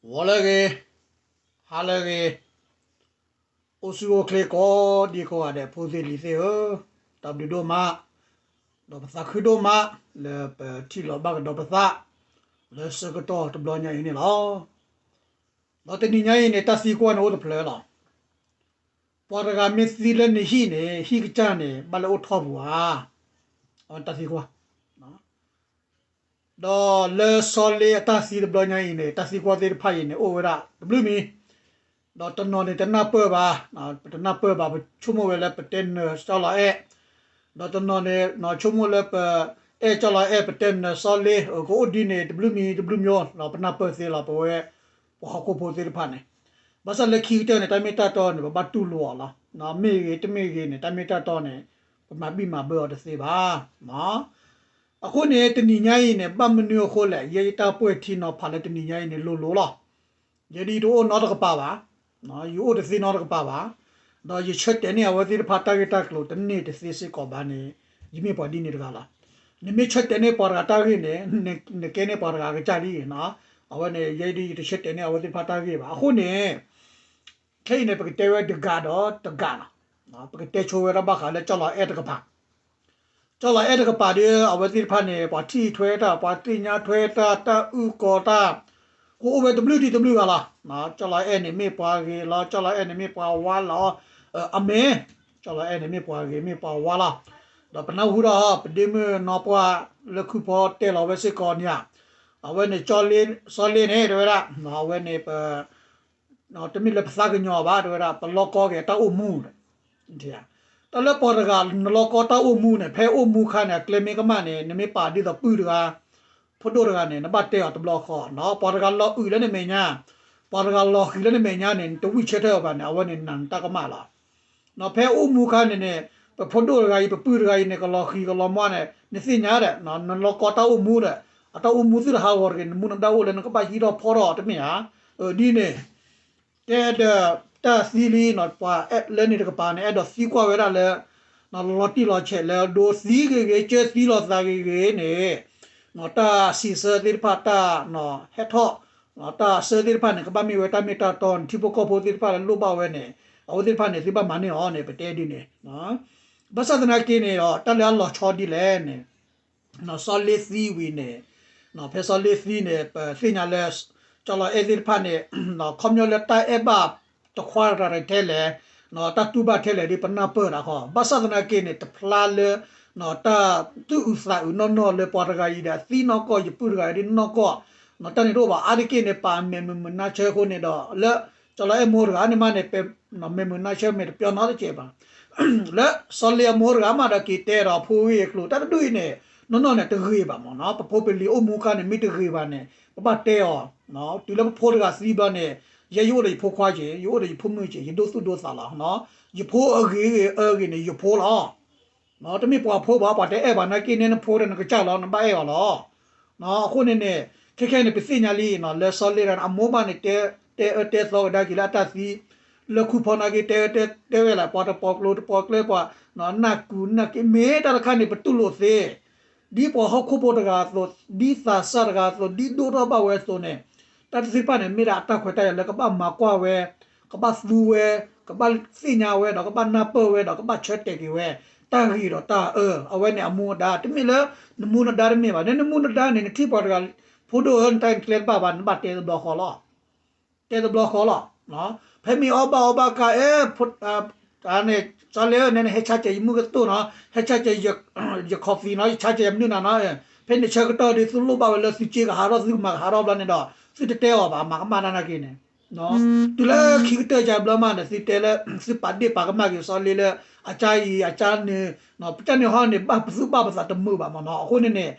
ဂီၤလၢအဂ့ၤ, ဟါလၢအဂ့ၤ, အိၣ်ဆူၣ်အိၣ်ချ့ကိးဒံကိးဂၤဒဲး ဖိသ့ၣ်လံၤသ့ၣ်ဧၢ, တၢ်ဘျုးဒိၣ်မး, ဒီးပသးခုဒိၣ်မး လၢပထံၣ်လိာ်ဘၣ်ကဒီးပသး လၢဆၢကတီၢ်တဘျီညါအံၤန့ၣ်လီၤ. ဒီးတနံၤညါအံၤန့ၣ် တၢ်သံကွၢ်န့ၣ်အိၣ်တဖျၢၣ်လီၤ. ပှၤတဂၤမ့ၢ်သံလၢနဟံၣ်န့ၣ် ဟံၣ်ကစၢ်န့ၣ် ဘၣ်လဲၤအိၣ်ထီၣ်ပူၤဧါ, အဝဲတၢ်သံကွၢ် ဒီးလၢစီၤလ့အတၢ်သံတဘျီညါအံၤန့ၣ် တၢ်သံကွၢ်သ့ၣ်တဖၣ်အံၤန့ၣ် အိၣ်ဝဲဒၣ်တဘျုးမံၤ, ဒီးတနီၤန့ၣ်တနၢ်ပၢၢ်ဘၣ်, ပတနၢ်ပၢၢ်ဘၣ် ပဆိကမိၣ်ဝဲလၢပတဲနၢၤကၠီလီၤအဲၣ်, ဒီးတနီၤန့ၣ် ဆိကမိၣ်လၢပအဲၣ်ကၠီလီၤအဲၣ် ပတဲနၢၤစီၤလ့ ကအိၣ်ဒ်န့ၣ် တဘျုးမံၤတဘျုးမံၤလီၤ ပနၢ်ပၢၢ်သ့လီၤ ပဝဲ ပှၤဟီၣ်ခိၣ်ဖိသ့ၣ်တဖၣ်န့ၣ်, ဘၣ်ဆၣ်လၢခံကတၢၢ်န့ၣ် တၢ်မ့ၢ်တၢ်တီန့ၣ် ပဘၣ်တူၢ်လိာ်အီၤလီၤ. မ့ၢ်ဂ့ၤတမ့ၢ်ဂ့ၤန့ၣ် တၢ်မ့ၢ်တၢ်တီန့ၣ် ပမၤဘံၣ်မၤဘၢအီၤတသ့ဘၣ်. အဃိန့ၣ် တနံၤညါအံၤန့ၣ် ဘၣ်မနုၤအဃိလဲၣ် ယဲယတၢ်ပှဲၤထံနီၤဖးလၢတနံၤညါအံၤန့ၣ် လိၤလိၤလီၤ. ယဲဒၣ်ယတအိၣ်နီတကပၤဘၣ်, ယအိၣ်တသ့နီတကပၤဘၣ်, ဒီးယဆၢတဲာ်န့ၢ်အဝဲသ့ၣ်တဖၣ်တၢ်ဂ့ၢ်တၢ်ကျိၤတန့ၢ်တသ့စ့ၢ်ကီးဘၣ်န့ၣ် ယမ့ၢ်ပှၤဒ်န့ၣ်တဂၤလီၤ. နမ့ၢ်ဆၢတဲာ်န့ၢ်ပှၤတဂၤတၢ်ဂ့ၢ်န့ၣ် နကဲန့ၢ်ပှၤတဂၤအကစၢ်လံ. အဝဲန့ၣ် ယဲဒၣ်ယတဆၢတဲာ်န့ၢ်အဝဲသ့ၣ်တဖၣ်တၢ်ဂ့ၢ်ဘၣ်. အဃိန့ၣ် ခဲအံၤန့ၣ် ပကတဲဝဲတဂၤဒီးတဂၤလီၤ. ပကတဲဆိဝဲဒၣ်ဘၣ်ဃးလၢကၠီလီၤအဲၣ်တကပၤ ကၠီလီၤအဲၣ်တကပၤဒီး အဝဲသ့ၣ်တဖၣ်န့ၣ် ပှၤထံၣ်ထွဲတၢ် ပှၤသ့ၣ်ညါထွဲတၢ် တၢ်အုၣ်ကီၤတၢ် ကအိၣ်ဝဲတဘျုးဒံးတဘျုးဂၤလီၤ. ကၠီလီၤအဲၣ်န့ၣ်မ့ၢ်ပှၤဂ့ၤလီၤ, ကၠီလီၤအဲၣ်န့ၣ်မ့ၢ်ပှၤဝါလီၤ. အမ့ၢ် ကၠီလီၤအဲၣ်န့ၣ်မ့ၢ်ပှၤဂ့ၤမ့ၢ်ပှၤဝါလီၤ. ဒီးပနၢ်ဟူထီၣ် ပဒ့မုၣ်နီၢ်ပှၢ်လၢခုၣ်ဖီတဲလီၤဝဲစ့ၢ်ကီးန့ၣ်ဧါ, အဝဲန့ၣ် ကၠီလ့န့ၣ် တဲဝဲဒၣ် အဝဲန့ၣ်ပ တမ့ၢ်လၢပသးကညီၤဘၣ် တဲဝဲဒၣ် ပလီၢ်ကီက့ၤတၢ်အိၣ်မူ တၢ်လၢပှၤတဂၤနလီၢ်ကီတၢ်အိၣ်မူန့ၣ် ဖဲအိၣ်မူခါန့ၣ် အကျဲမ့ၢ်ကမၣ်န့ၣ် နမ့ၢ်ပာ်ဒ်သိးပုၢ်တဂၤ ဖိဒိၣ်တဂၤန့ၣ် နဘၣ်တဲအီၤတဘျီဃီ, ပှၤတဂၤလီၤအုးလၢနမဲာ်ညါ ပှၤတဂၤလီၤဃံၤလၢနမဲာ်ညါန့ၣ် နတဝံၣ်ဆၢထၢၣ်အီၤဘၣ်န့ၣ် အဝဲန့ၣ်နာ်နတၢ်ကမၣ်လီၤ. ဖဲအိၣ်မူခါန့ၣ်န့ၣ် ပဖိဒိၣ်တဂၤအံၤ ပပုၢ်တဂၤအံၤန့ၣ် ကလီၤဃံၤကလီၤမွါန့ၣ် နသ့ၣ်ညါဒီး နလီၢ်ကီတၢ်အိၣ်မူဒီး အတၢ်အိၣ်မူသုတဟးဂီၤတဂ့ၤ နမူနဒါအိၣ်လၢနကဘၣ်ဟံးထီၣ်ဖီထီၣ်တမ့ၢ်ဧါ. ဒ်န့ၣ် တဲဒီးတၢ်သံလံ ပှၤလၢန့ၣ်တကပၤန့ၣ် အဲၣ်ဒိးသံကွၢ်ဝဲဒၣ်လၢ လီၤတံၢ်လီၤဆဲးလၢဒိသံဂ့ၤဂ့ၤ ကၢသံလီၤသးဂ့ၤဂ့ၤန့ၣ် တၢ်စံးဆၢသ့ၣ်တဖၣ်တၢ်ဟဲထီၣ် တၢ်ဆၢသ့ၣ်တဖၣ်န့ၣ် ကဘၣ်မ့ၢ်ဝဲတၢ်မ့ၢ်တၢ်တီန့ၣ် ထံဖိကီၢ်ဖိသ့ၣ်တဖၣ်လၢလိၣ်ဘၣ်ဝဲန့ၣ် အဝဲသ့ၣ်တဖၣ်န့ၣ် သုဘၣ်မၤန့ၢ်အီၤန့ၣ် ပတဲဒ်န့ၣ် ဘၣ်ဆၣ်သနာ်က့န့ၣ်ဒီး တၢ်လၢအလီၤဆီဒ်လဲၣ်န့ၣ် စီၤလ့သံဝံၤန့ၣ် ဖဲစီၤလ့သံန့ၣ် ပသ့ၣ်ညါလၢ ကၠီလီၤအဲၣ်သ့ၣ်တဖၣ်န့ၣ် ခီပညီလၢတၢ်အဲၣ်ဘၣ်တခွါတဂၤထဲလဲၣ် တၢ်တူၢ်ဘၣ်ထဲလဲၣ်ဒီး ပနၢ်ပၢၢ်တၢ်ဃီ ဘၣ်ဆၣ်သနာ်က့န့ၣ် တဖျါလၢ တၢ်သူၣ်အုးသးအုးနီၢ်နီၢ်လၢပှၤတဂၤအံၤဒီး အသံနီၢ်ကီၢ် ယပုၢ်တဂၤအံၤဒ်နီၢ်ကီၢ် တၢ်န့ၣ်တအိၣ်ဘၣ် အါတက့ၢ်န့ၣ် ပာ်မဲာ်မုာ်မုာ်နါဆၢအဃိန့ၣ်ဒီး လၢ ကၠီလီၤအဲၣ်မိၢ်တဂၤန့ၣ်မးန့ၣ် ပ မဲာ်မုာ်နါဆၢမဲာ်တပျီနီတစဲးဘၣ် လၢစီၤလ့အမိၢ်တဂၤမးဒီးက့ၤတဲဒီးဖိဂ့ၢ်အကျိၤ တၢ်တဒူၣ်အံၤန့ၣ် နီၢ်နီၢ်န့ၣ် တဂ့ၤဘၣ်မ့ၢ်နီၤ ပဖိပလံၤအိၣ်မူအခါန့ၣ် မ့ၢ်တဂ့ၤဘၣ်န့ၣ် ပဘၣ်တဲအီၤ တုၤလၢပဖိတဂၤသံဘျီန့ၣ် ယဲယအိၣ်ဒီးယဖိခွါက့ၤ ယအိၣ်ဒီးယဖိမုၣ်က့ၤ ယဒိသူၣ်ဒိသးလီၤ ယဖိအဂ့ၤဂ့ၤအၢဂ့ၤန့ၣ် ယဖိလီၤ တမ့ၢ်ပှၤဖိဘၣ် ပှၤတအဲၣ်ဘၣ်နာ်က့န့ၣ် နဖိဒီးနကစၢ်လီၤ နဘၣ်အဲၣ်အီၤလီၤ အဃိန့ၣ်န့ၣ် ခဲခဲန့ၣ် ပသ့ၣ်ညါလံ လၢစီၤလ့တဂၤန့ၣ် အမိၢ်ဘၣ်န့ၣ် တဲအၢတဲသီကဒါက့ၤလၢအတၢ်သံ လၢခူၣ်ဖီနာ်က့ တဲအၢတဲဝဲလၢ ပှၤတပိာ်ကျိၤတပိာ်ကျဲ ပှၤ နၢ်ကူးနၢ်က့ မ့ၢ်တၢ်တခါန့ၣ် ပတူၢ်လိာ်သ့ ဒ်ပှၤဟီၣ်ခိၣ်ဖိတဂၤအသိး ဒ်သးစၢ်တဂၤအသိး ဒ်ဒိၣ်ထီၣ်ဘၣ်ဝဲအသိးန့ၣ် တၢ်တသ့ၣ်တဖၣ်န့ၣ် မ့ၢ်ဒၣ်အတၢ်ခွဲးတၢ်ယာ်လၢကဘၣ်မၤကွၢ်ဝဲ ကဘၣ်သူဝဲ ကဘၣ်သ့ၣ်ညါဝဲဒီး ကဘၣ်နၢ်ပၢၢ်ဝဲဒီး ကဘၣ်ဆၢတဲာ်က့ၤဝဲ တၢ်ဂ့ၤဒီးတၢ်အၢ အဝဲန့ၣ်အမူအဒါ တမ့ၢ်လၢ နမူနဒါတမ့ၢ်ဘၣ် နမူနဒါန့ၣ် နထံၣ်ပှၤတဂၤ ဖိဒိၣ်ဧၢ နတၢ်အံၤနကျဲတဘၣ်ဘၣ် နဘၣ်တဲတဘျီဃီလီၤ တဲတဘျီဃီလီၤ ဖဲမ့ၢ်အီၣ်ဘၣ်အီၣ်ဘၣ်ကါ အဲ န့ၣ် ကၠီလ့ဧၢ နဟဲဆါစၢၤယမုၢ်ကတိၢ်နီၤ ဟဲဆါစၢၤ ယ coffee နီၤ ယဆါစၢၤယမနုၤနၤနီၤ ဖဲန့ၣ်ဆၢကတီၢ်ဒီး သုလိၣ်ဘၣ်ဝဲလၢသုစ့ကဟးထီၣ် သုကမၤကဟးထီၣ်ဘျီန့ၣ်ဒီး သုတတဲအီၤဘၣ် မၤကမၣ်တၢ်နာ်က့န့ၣ် တုၤလၢခံကတၢၢ်ကဘျီမးန့ၣ် သုတဲလၢ သုပာ်ဒ့ၣ်ပာ်ကမၣ်က့ၤစီၤလ့လၢ အကါအံၤ အကါန့ၣ် ပတၢ်န့ၣ်ဟီန့ၣ် ဘၣ်ပသူၣ်ဘၣ်ပသးတမုာ်ဘၣ်မ့ၢ်နီၤ အဃိန့ၣ်န့ၣ်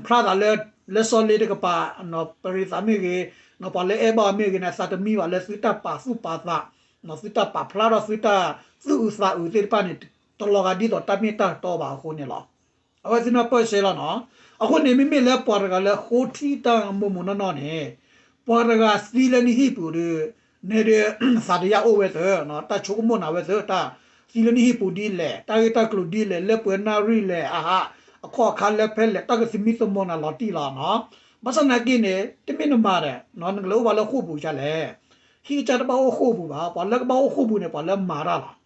ဖျါသးလၢ လၢစီၤလ့တကပၤ ပရံသးမ့ၢ်ဂ့ၤ ပှၤလၢအဲၣ်ဘၣ်အီၤမ့ၢ်ဂ့ၤန့ၣ် သးတမံဘၣ်လၢသုတၢ်ပာ်သူၣ်ပာ်သး သုတၢ်ပာ်ဖျါထီၣ်သုတၢ်သူၣ်အုးသးအုးသ့ၣ်တဖၣ်န့ၣ် တလီၤဂာ်ဒ်သိးတၢ်မ့ၢ်တၢ်တီဘၣ်အဃိန့ၣ်လီၤ အဝဲသုနၢ်ပၢၢ်စဲလီၤနီၤ အဃိန့ၣ် မ့မ့ၢ်လၢပှၤတဂၤလၢဃိထံတၢ်မိၢ်မိၢ်နီၢ်နီၢ်န့ၣ် ပှၤတဂၤသံလၢနဟံၣ်ပူၤဒီး နဲဒုး သးတယာ်အိၣ်ဝဲသၢ တၢ်ဆိကမိၣ်နၤဝဲသၢ တၢ်သံလၢနဟံၣ်ပူၤဒ်လဲၣ် တၢ်ဂ့ၢ်တၢ်ကျိၤဒ်လဲၣ် လၢပှဲၤနၣ်ရံၣ်လဲၣ် အဟး အခီၣ်အခါလၢဖဲလဲၣ် တၢ်ကသမံသမိးနၤလီၤတံၢ်လီၤနီၤ ဘၣ်ဆၣ်သနာ်က့န့ၣ် တမ့ၢ်နမၤဒီး နကလဲၤအိၣ်ဘၣ်လၢဃိာ်ပူၤဒ်လဲၣ်. ဟံၣ်ကစၢ်တဘၣ်အိၣ်ဃိာ်ပူၤဘၣ်, ပှၤလၢကဘၣ်အိၣ်ဃိာ်ပူၤန့ၣ် ပှၤလၢမၤတၢ်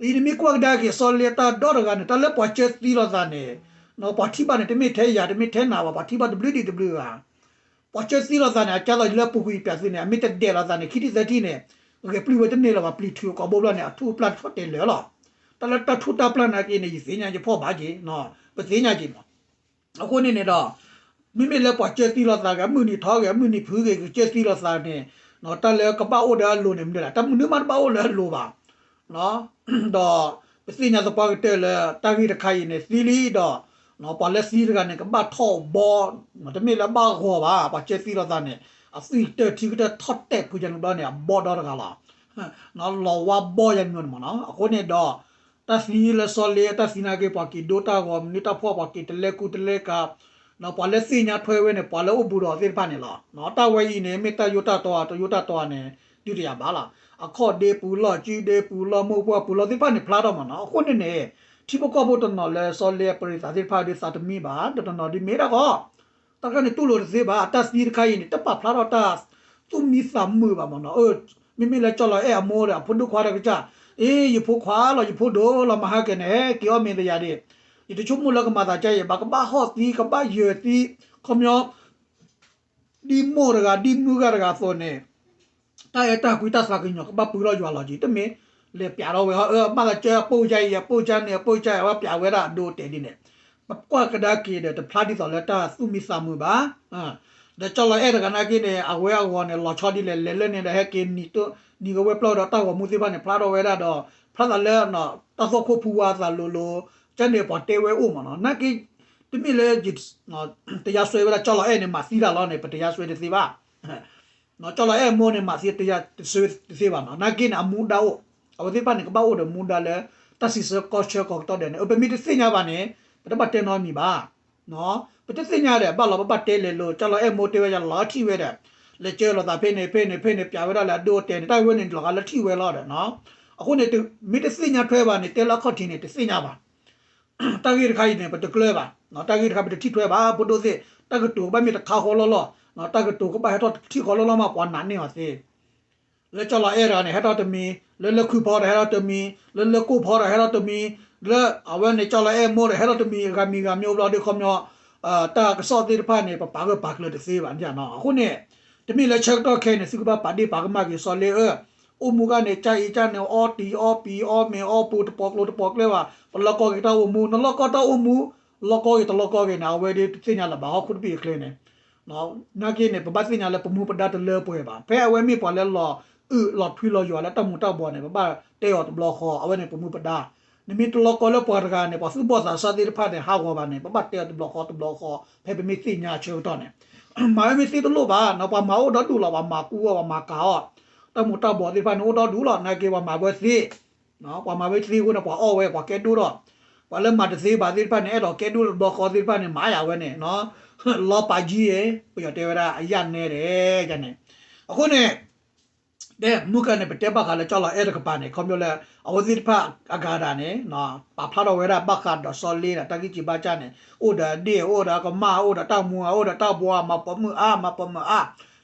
လီၤ. အံၤနမ့ၢ်ကွၢ်ကဒါက့ၤ စီၤလ့တၢ်ဒီတဂၤန့ၣ် တၢ်လၢပှၤကၢသံလိာ်သးန့ၣ် ပှၤထံၣ်ဘၣ်န့ၣ် တမ့ၢ်ထဲယၤ တမ့ၢ်ထဲနၤဘၣ်, ပှၤထံၣ်ဘၣ်တဘျုးဒံးတဘျုးဂၤ. ပှၤကၢသံလိာ်သးန့ၣ် အကၢသိးလၢပူၤကွံာ်ပျးသုန့ၣ် အမ့ၢ်တဒဲးလိာ်သးန့ၣ် ခံထံၣ်သၢထံၣ်န့ၣ် ဂဲၤပျုၢ်ဝဲတန့ၢ်လၢၤဘၣ်, ပျံၤထုးကိးဘိဘျီန့ၣ် အထူၣ်အပျၢ်ထီၣ်တဲာ်လၢာ်လီၤ. တၢ်လၢတၢ်ထူၣ်တၢ်ပျၢ်နာ်က့န့ၣ် ယသ့ၣ်ညါယဖီၣ်ဘၣ်က့ၤ, ပသ့ၣ်ညါက့ၤမး. အဃိန့ၣ်န့ၣ်ဒီး မ့မ့ၢ်လၢပှၤကၢသံလိာ်သးဂ့ၤ, အမုၢ်နံၤထီဂ့ၤ, အမုၢ်နံၤဖုးဂ့ၤ, ကကၢသံလိာ်သးန့ၣ် တၢ်လၢကဘၣ်အိၣ်ဒီးအလိၤန့ၣ် မနုၤလဲၣ်, တၢ်မနုၤမးတဘၣ်အိၣ်လၢအလိၤဘၣ်. ဒီးပသ့ၣ်ညါသပှၢ်ကတၢၢ်လၢတၢ်ဂ့ၢ်တခါအံၤန့ၣ် သံလံဒီး ပှၤလၢသံတဂၤန့ၣ် ကဘၣ်ထီၣ်ဘီ, တမ့ၢ်လၢဘၣ်ဂီၤဘၣ်, ပှၤကၢသံလိာ်သးန့ၣ် အသွံၣ်တၢၢ်ထံကတၢၢ်ထီၣ်တဲာ်ဖုးယၤန့ၣ်ဘျီန့ၣ် အဘီဒီတဂၤလီၤ. လီၤဝါဘီယၤန့ၣ်မးနီၤ. အဃိန့ၣ်ဒီး တၢ်သံလၢစီၤလ့ တၢ်သံနာ်က့ ပှၤက့ၤဒိတၢ်ဂီၤမနုၤတၢ်ဖှီၣ် ပှၤက့ၤတလဲကူတလဲကၤ, ဒီးပှၤလၢသ့ၣ်ညါထွဲဝဲန့ၣ် ပှၤလၢအိၣ်ဘူးဒီးသ့ၣ်တဖၣ်န့ၣ်လီၤ. တၢ်ဝဲအံၤန့ၣ် မ့ၢ်တၢ်ယိတၢ်တီဧါ တယိတၢ်တီဧါန့ၣ် ဒုးတယၤဘၣ်လီၤ. အခီၣ်ဒ့ပူၤလီၢ် ကၠံဒ့ပူၤလီၢ် မိၢ်ပှၢ်ပူၤလီၢ်သ့ၣ်တဖၣ်န့ၣ် ဖျါထီၣ်မးနီၤ. အဃိန့ၣ်န့ၣ် ထံဖိကီၢ်ဖိတနီၤလၢစီၤလ့ပရံသးသ့ၣ်တဖၣ်ဒုးသးတမံဘၣ်, တနီၤဒုးမ့ၢ်ဒၣ်ဃီ တၢ်တခါန့ၣ်တူၢ်လိာ်တသ့ဘၣ်. တၢ်သံတခါအံၤန့ၣ် တပာ်ဖျါထီၣ်တၢ်သူၣ်မံသးမုာ်ဘၣ်မးနီၤ. မ့မ့ၢ်လၢကၠီလီၤအဲၣ်အမိၢ်ဒီး အဖိဒိၣ်ခွါတကစၢ်, အ့ ယဖိခွါလီၤ ယဖိဒိၣ်လီၤ မၤဟါကဲန့ၣ် ဟဲက့ၤအီၣ်မ့ၤတယၤဒံး, ယတဆိကမိၣ်လၢကမၤသးကါအံၤ ဘၣ်ကဘၣ်ဟီၣ်သံ ကဘၣ်ယၢၤသံ, ခီပညီ ဒ်မိၢ်တဂၤ ဒ်မုၢ်ဂၤတဂၤအသိးန့ၣ် တၢ်အဲၣ်တၢ်ကွံတၢ်သးကညီၤ ကဘၣ်ပှဲၤထီၣ်ယွၤလီၤက့ၤ တမ့ၢ်လဲၤပျးထီၣ်ဝဲဟီ အမၤသးကါ အပိၢ်ကါအံၤ အပိၢ်ကါန့ၣ် အပိၢ်ကါအံၤ ဝဲပျးဝဲဒၣ်အဒိအတဲာ်ဒ်န့ၣ် ပကွၢ်ကဒါက့ၤဒီး တဖျါဒ်သိးလၢတၢ်သူၣ်မံသးမုာ်ဘၣ်. ဒီးကၠီလီၤအဲၣ်တဂၤနာ်က့န့ၣ် အဝဲအဂီၢ်န့ၣ် လီၤဆီဒ်လဲၣ် လဲၤလၢန့ၣ်ဒီး ဟဲက့ၤနံၤကဝဲပျီဒီး တၢ်ဂီၤမူသ့ၣ်တဖၣ်န့ၣ် ဖျါထီၣ်ဝဲဒၣ်ဒီး ဖျါသးလၢ တၢ်သွၣ်ခိၣ်ဖူဝါအသးလိၤလိၤ ကန့ၣ်ပှၤတဲဝဲအိၣ်မးနီၤ. နာ်က့ တမ့ၢ်လၢ တယါစွဲဝဲဒၣ်ကၠီလီၤအဲၣ်န့ၣ် မၤသံတၢ်လီၤန့ၣ် ပတယါစွဲတသ့ဘၣ်. ကၠီလီၤအဲၣ်မိၢ်န့ၣ် မၤသံတယါတစွဲတသ့ဘၣ်နီၤ. နာ်က့န့ၣ် အမူဒါအိၣ်, အဝဲသ့ၣ်တဖၣ်န့ၣ် ကဘၣ်အိၣ်ဒီးမူဒါလၢ တၢ်စံးဆၢကီဆၢကီကတီၢ်ဒဲးန့ၣ် အပမ့ၢ်တသ့ၣ်ညါဘၣ်န့ၣ် ပတဘၣ်တဲနီတမံၤဘၣ်. ပတသ့ၣ်ညါဒီး ဘၣ်လီၤပဘၣ်တဲလဲၤလိၤ ကၠီလီၤအဲၣ်မိၢ်တဲဝဲယၤလီၤထံၣ်ဝဲဒီး လဲၤကၢလိာ်သးဖဲန့ၣ် ဖဲန့ၣ် ဖဲန့ၣ် ပျးဝဲဒၣ်လၢအဒိအတဲာ်န့ၣ် တၢ်ဝဲန့ၣ်လီၤဂာ်လၢထံၣ်ဝဲလီၤဒီး အဃိန့ၣ် မ့ၢ်တသ့ၣ်ညါထွဲဘၣ်န့ၣ် တဲလၢအခီၣ်ထံးန့ၣ် တသ့ၣ်ညါဘၣ်. တၢ်ဂ့ၢ်တခါအံၤန့ၣ် ပတကျၢၤဘၣ်, တၢ်ဂ့ၢ်တခါပတထံၣ်ထွဲဘၣ်, ဖိဒိၣ်သ့ၣ် တၢ်ကတိၤကဘၣ်မ့ၢ်တခါဃီလီၢ်လီၢ်, တၢ်ကတိၤကဘၣ်ဟဲထီၣ်တထံၣ်ဃီလီၢ်လီၢ်မး ပှၤနာ်န့ၢ်အီၤသ့. လၢကၠီလီၤအဲၣ်တဂၤန့ၣ် ဟဲထီၣ်တမံၤ, လၢလၢခုၣ်ဖီဒီးဟဲထီၣ်တမံၤ, လၢလၢကိၢ်ဖီဒီးဟဲထီၣ်တမံၤ, လၢအဝဲန့ၣ် ကၠီလီၤအဲၣ်မိၢ်ဒီးဟဲထီၣ်တမံၤ ဂၤမံၤဂၤမံၤအိၣ်ဘျီဒီး ခီပညီ တၢ်ကစီၣ်သ့ၣ်တဖၣ်န့ၣ် ပပာ်ဂၢၢ်ပာ်ကျၢၤတသ့ဘၣ်န့ၣ်နီၤ. အဃိန့ၣ် တမ့ၢ်လၢဆၢကတီၢ်ခဲအံၤန့ၣ် သုကဘၣ်ပာ်ဒ့ၣ်ပာ်ကမၣ်က့ၤစီၤလ့ဧၢ, အိၣ်မူခါန့ၣ် ကၢ်အံၤကၢ်န့ၣ် အီတံၤအီပံၤအီမ့ၤအီပူၤ တပိာ်ကျိၤတပိာ်ကျဲဘၣ်, ပလီၢ်ကီက့ၤတၢ်အိၣ်မူ, နလီၢ်ကီတၢ်အိၣ်မူ, လီၢ်ကီက့ၤတလီၢ်ကီက့ၤန့ၣ် အဝဲဒၣ်တသ့ၣ်ညါလၢၤဘၣ် ဟီၣ်ခိၣ်တဘ့ၣ်အချၢန့ၣ် နာ်က့န့ၣ် ပဘၣ်သ့ၣ်ညါလၢပမူပဒါတလၢပှဲၤဘၣ်. ဖဲအဝဲမ့ၢ်ပှၤလၢလီၤအုၣ်လီၤထွံလီၤယွၤလၢတၢ်မူၤတၢ်ဘှီးန့ၣ် ပဘၣ်တဲအီၤတဘျီဃီ အဝဲန့ၣ်ပမူပဒါ. နမ့ၢ်တလီၢ်ကီလၢပှၤတဂၤန့ၣ် ပှၤသူၣ်ဘီၣ်သးစၢ်သ့ၣ်တဖၣ်န့ၣ် ဟးဂီၤဘၣ်န့ၣ် ပဘၣ်တဲအီၤတဘျီဃီတဘျီဃီ ဖဲပမ့ၢ်သ့ၣ်ညါဆၢကတီၢ်န့ၣ် မၤဝဲမ့ၢ်သ့တလိၣ်ဘၣ်နီၤ, ပှၤမၤအိၣ်ဒီဒူၣ်လီၤ, ပှၤမၤကူအီၤ, ပှၤမၤကၤအီၤ, တၢ်မူၤတၢ်ဘှီးသ့ၣ်တဖၣ်န့ၣ် အိၣ်ဒီဒူၣ်လီၤ. နာ်က့ပှၤမၤဝဲသ့ ပှၤမၤဝဲသ့အဃိန့ၣ် ပှၤအီၣ်ဝဲ ပှၤကဲဒိၣ်ဒီး ပှၤလၢမၤတသ့ဘၣ်သ့ၣ်တဖၣ်န့ၣ် အဲၣ်ဒိးကဲဒိၣ်တဘျီဃီသ့ၣ်တဖၣ်န့ၣ် မၤယၤဝဲန့ၣ် လီၤပာ်ကံဧါ, ပယီၤတဲဝဲဒၣ် အယၣ်နဲဒဲးန့ၣ်. အဃိန့ၣ် တဲမုၢ်ကါန့ၣ် ပတဲဘၣ်ဃးလၢကၠီလီၤအဲၣ်တကပၤန့ၣ် ခီဖျိလၢ အဝဲသ့ၣ်တဖၣ်အဂၤဒၣ်န့ၣ် ပာ်ဖျါထီၣ်ဝဲဒၣ်ဘၣ်ဃးဒီးစီၤလ့ဒီး တၢ်ဂံၢ်စံးဘါစၢ်န့ၣ် အိၣ်ဒီးအဒ့ၣ် အိၣ်ဒီးအကမၢ် အိၣ်ဒီးတၢ်မူၤ အိၣ်ဒီးတၢ်ဘှီ မၤပိာ်မုၣ်အါ မၤပိာ်မုၣ်အါ,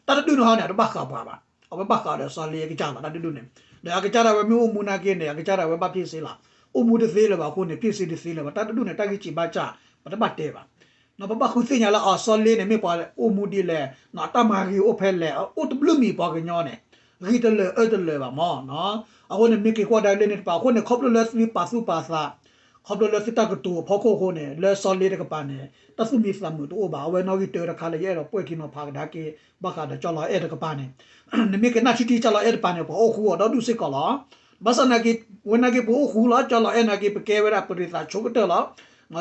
တၢ်တဒူၣ်န့ၣ်ဟီန့ၣ် အတဘၣ်ဃးပှၤဘၣ်. အဝဲဘၣ်ဃးဒီးစီၤလ့အကစၢ်လီၤ တၢ်တဒူၣ်န့ၣ်. ဒီးအကစၢ်ဒၣ်ဝဲမ့ၢ်အိၣ်မူနာ်က့န့ၣ် အကစၢ်ဒၣ်ဝဲဘၣ်ဖ့ၣ်စ့လီၤ. အိၣ်မူတသ့လၢၤဘၣ်အဃိန့ၣ် ဖ့ၣ်စ့တသ့လၢၤဘၣ်. တၢ်တဒူၣ်န့ၣ် တၢ်ဂံၢ်စံးဘါစၢ် ပတဘၣ်တဲဘၣ်. ပဘၣ်ဃုသ့ၣ်ညါလၢအီၤစီၤလ့န့ၣ် မ့ၢ်ပှၤအိၣ်မူဒ်လဲၣ်, အတၢ်မၤဂ့ၤအိၣ်ဖဲလဲၣ်, အိၣ်တဘျုးမံၤပှၤကညီန့ၣ် ဂ့ၤတလၢာ်အၢတလၢာ်ဘၣ်မး. အဃိန့ၣ် မ့ၢ်က့ၤကွၢ်ဒၣ်လၢန့ၣ်တပၤ အဃိန့ၣ် ခီဖျိလၢသုပာ်သူၣ်ပာ်သး ခီဖျိလၢသုတၢ်ကတိၤအဖီခိၣ်အဃိန့ၣ် လၢစီၤလ့တကပၤန့ၣ် တၢ်သူၣ်မံသးမုာ်တအိၣ်ဘၣ်. အဝဲနီၣ်ဂံၢ်တၢတခါလၢယအဲၣ်ဒိးပှဲၤက့ၤနီၤဖးကဒါက့ၤ ဘၣ်ဃးဒီးကၠီလီၤအဲၣ်တကပၤန့ၣ် နမ့ၢ်ကနၣ်ထံထံကၠီလီၤအဲၣ်တကပၤန့ၣ် ပှၤအိၣ်ဃူအီၤဒီဒူၣ်စ့ၢ်ကီးလီၤ. ဘၣ်ဆၣ်နာ်က့ ဝဲနာ်က့ပအိၣ်ဃူလီၤ ကၠီလီၤအဲၣ်နာ်က့ ပကဲဝဲဒၣ်ပရ့ၤသးဆိကတၢၢ်လီၤ.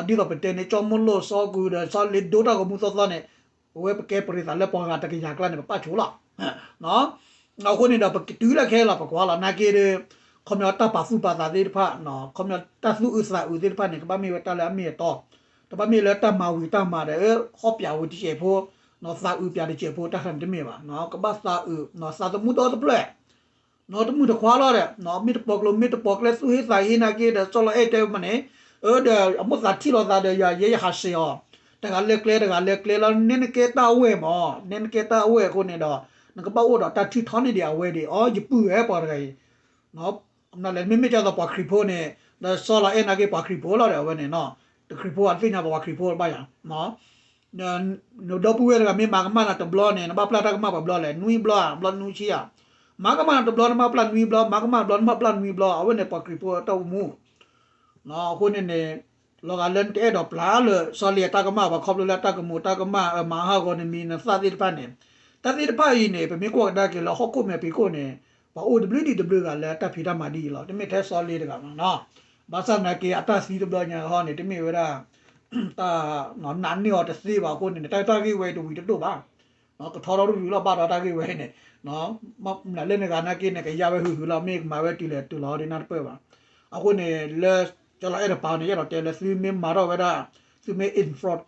ဒ်သိးပတဲန့ၣ် ကၠီမိၢ်လိၣ်စီၤကူၤဒီး စီၤလ့ဒိတၢ်ဂီၤမူသီသီန့ၣ် အဝဲပကဲပရ့ၤသးလၢပှၤဂၤတကယၤကျါန့ၣ် ပပာ်ဆိလီၤ. အဃိန့ၣ်ဒီး ပတုၤလၢခဲလီၤ ပကွၢ်လီၤ နာ်က့ဒီး ခီပညီတၢ်ပာ်သူၣ်ပာ်သးသ့ၣ်တဖၣ် ခီပညီတၢ်သူၣ်အုးသးအုးသ့ၣ်တဖၣ်န့ၣ် ကဘၣ်မ့ၢ်ဝဲတၢ်လၢအမ့ၢ်အတီ, တဘၣ်မ့ၢ်လၢတၢ်မၤဝံၤတၢ်မၤဒီး ဟီၣ်ပၠးဝံၤတစဲးဖိ သးအုးပၠးတစဲးဖိ တၢ်ခါန့ၣ်တမ့ၢ်ဘၣ်. ကဘၣ်သးအုး သးသမူဒီတဖျၢၣ် တမုၢ်တခွါလီၤဒီး မ့ၢ်တပိာ်ကျိၤမ့ၢ်တပိာ်ကျဲ သူၣ်ဟ့သးဟ့နာ်က့ဒီး ကၠီလီၤအဲၣ်တဲဝဲမးန့ၣ် အဒီးအမိၢ်သးထံၣ်လိာ်သးဒီး ယၤယဲယဟးစဲးအီၤ, တဂၤလဲၤကျဲတဂၤလဲၤကျဲလီၤ နဲနကဲတၢ်အဝဲၢ်မး နဲနကဲတၢ်အဝဲၢ်အဃိန့ၣ်ဒီး နကဘၣ်အိၣ်ဒီးတၢ်ထုးထီၣ်န့ၢ်ဒံးအဝဲၢ်ဒံး အီ ယပုၢ်ဝဲၢ်ပှၤတဂၤအံၤ မ့ၢ်မ့ၢ်ကသိးပှၤခရံာ်ဖိန့ၣ် ဒီးစီၤလီၤအဲၣ်နာ်က့ပှၤခရံာ်ဖိလီၤဒီးအဝဲန့ၣ်နီၤ တခရံာ်ဖိအတသ့ၣ်ညါပှၤခရံာ်ဖိဘၣ်ယၤ နဒီပုၢ်ဝဲၢ်တဂၤမ့ၢ်မၤကမၣ်နၤတဘျီန့ၣ် နဘၣ်ပျၢ်တၢ်ကမၣ်ပှဲၤဘျီလဲၣ် နွံဘျီဧါ ဘျီနွံဆံဧါ မၤကမၣ်နၤတဘျီနဘၣ်ပျၢ်နွံဘျီ မၤကမၣ်တဘျီနဘၣ်ပျၢ်နွံဘျီ အဝဲန့ၣ်ပှၤခရံာ်ဖိအတၢ်အိၣ်မူ အဃိန့ၣ်န့ၣ် လီၤဂာ်လၢနတအဲၣ်ဒိးပျၢ်လၢစီၤလ့ၤအတၢ်ကမၣ်ဘၣ် ခီဖျိလၢတၢ်ကမူးတၢ်ကမၣ် မၤဟးဂီၤနမံၤနသၣ်သ့ၣ်တဖၣ်န့ၣ် တၢ်သ့ၣ်တဖၣ်အံၤန့ၣ် ပမ့ၢ်ကွၢ်ကဒါက့ၤလၢဟီၣ်ခိၣ်မဲာ်ဖံးခိၣ်န့ၣ် ပှၤအိၣ်တဘျုးဒံးတဘျုးဂၤလၢတၢ်ဖံးတၢ်မၤဒ်အံၤလီၤ. တမ့ၢ်ထဲစီၤလ့ၤတဂၤမးနီၤ ဘၣ်ဆၣ်သနာ်က့ အတၢ်သံတဘျီညါဟီန့ၣ် တမ့ၢ်ဝဲဒၣ် တၢ်နာ်န့ၢ်အီၤတသ့ဘၣ်အဃိန့ၣ် တၢ်တၢ်ဂ့ၢ်ဝဲအံၤတဝံၤတဒိၣ်ဘၣ် ကထီထီၣ်တရူးလီၤဘၣ်ဒီးတၢ်ဂ့ၢ်ဝဲန့ၣ် မနုၤလၢနဂၤနာ်က့န့ၣ် ကယါဝဲဟုၣ်ဟုၣ်လီၤ မ့ၢ်ကမၤဝဲတုၤလဲၣ်တုၤလီၤဒ်နၢ်တပၢၢ်ဘၣ်. အဃိန့ၣ် လၢကၠီလီၤအဲၣ်တပၤန့ၣ် ယအဲၣ်ဒိးတဲလၢသုမ့ၢ်မၤထီၣ်ဝဲဒၣ် သုမ့ၢ် inform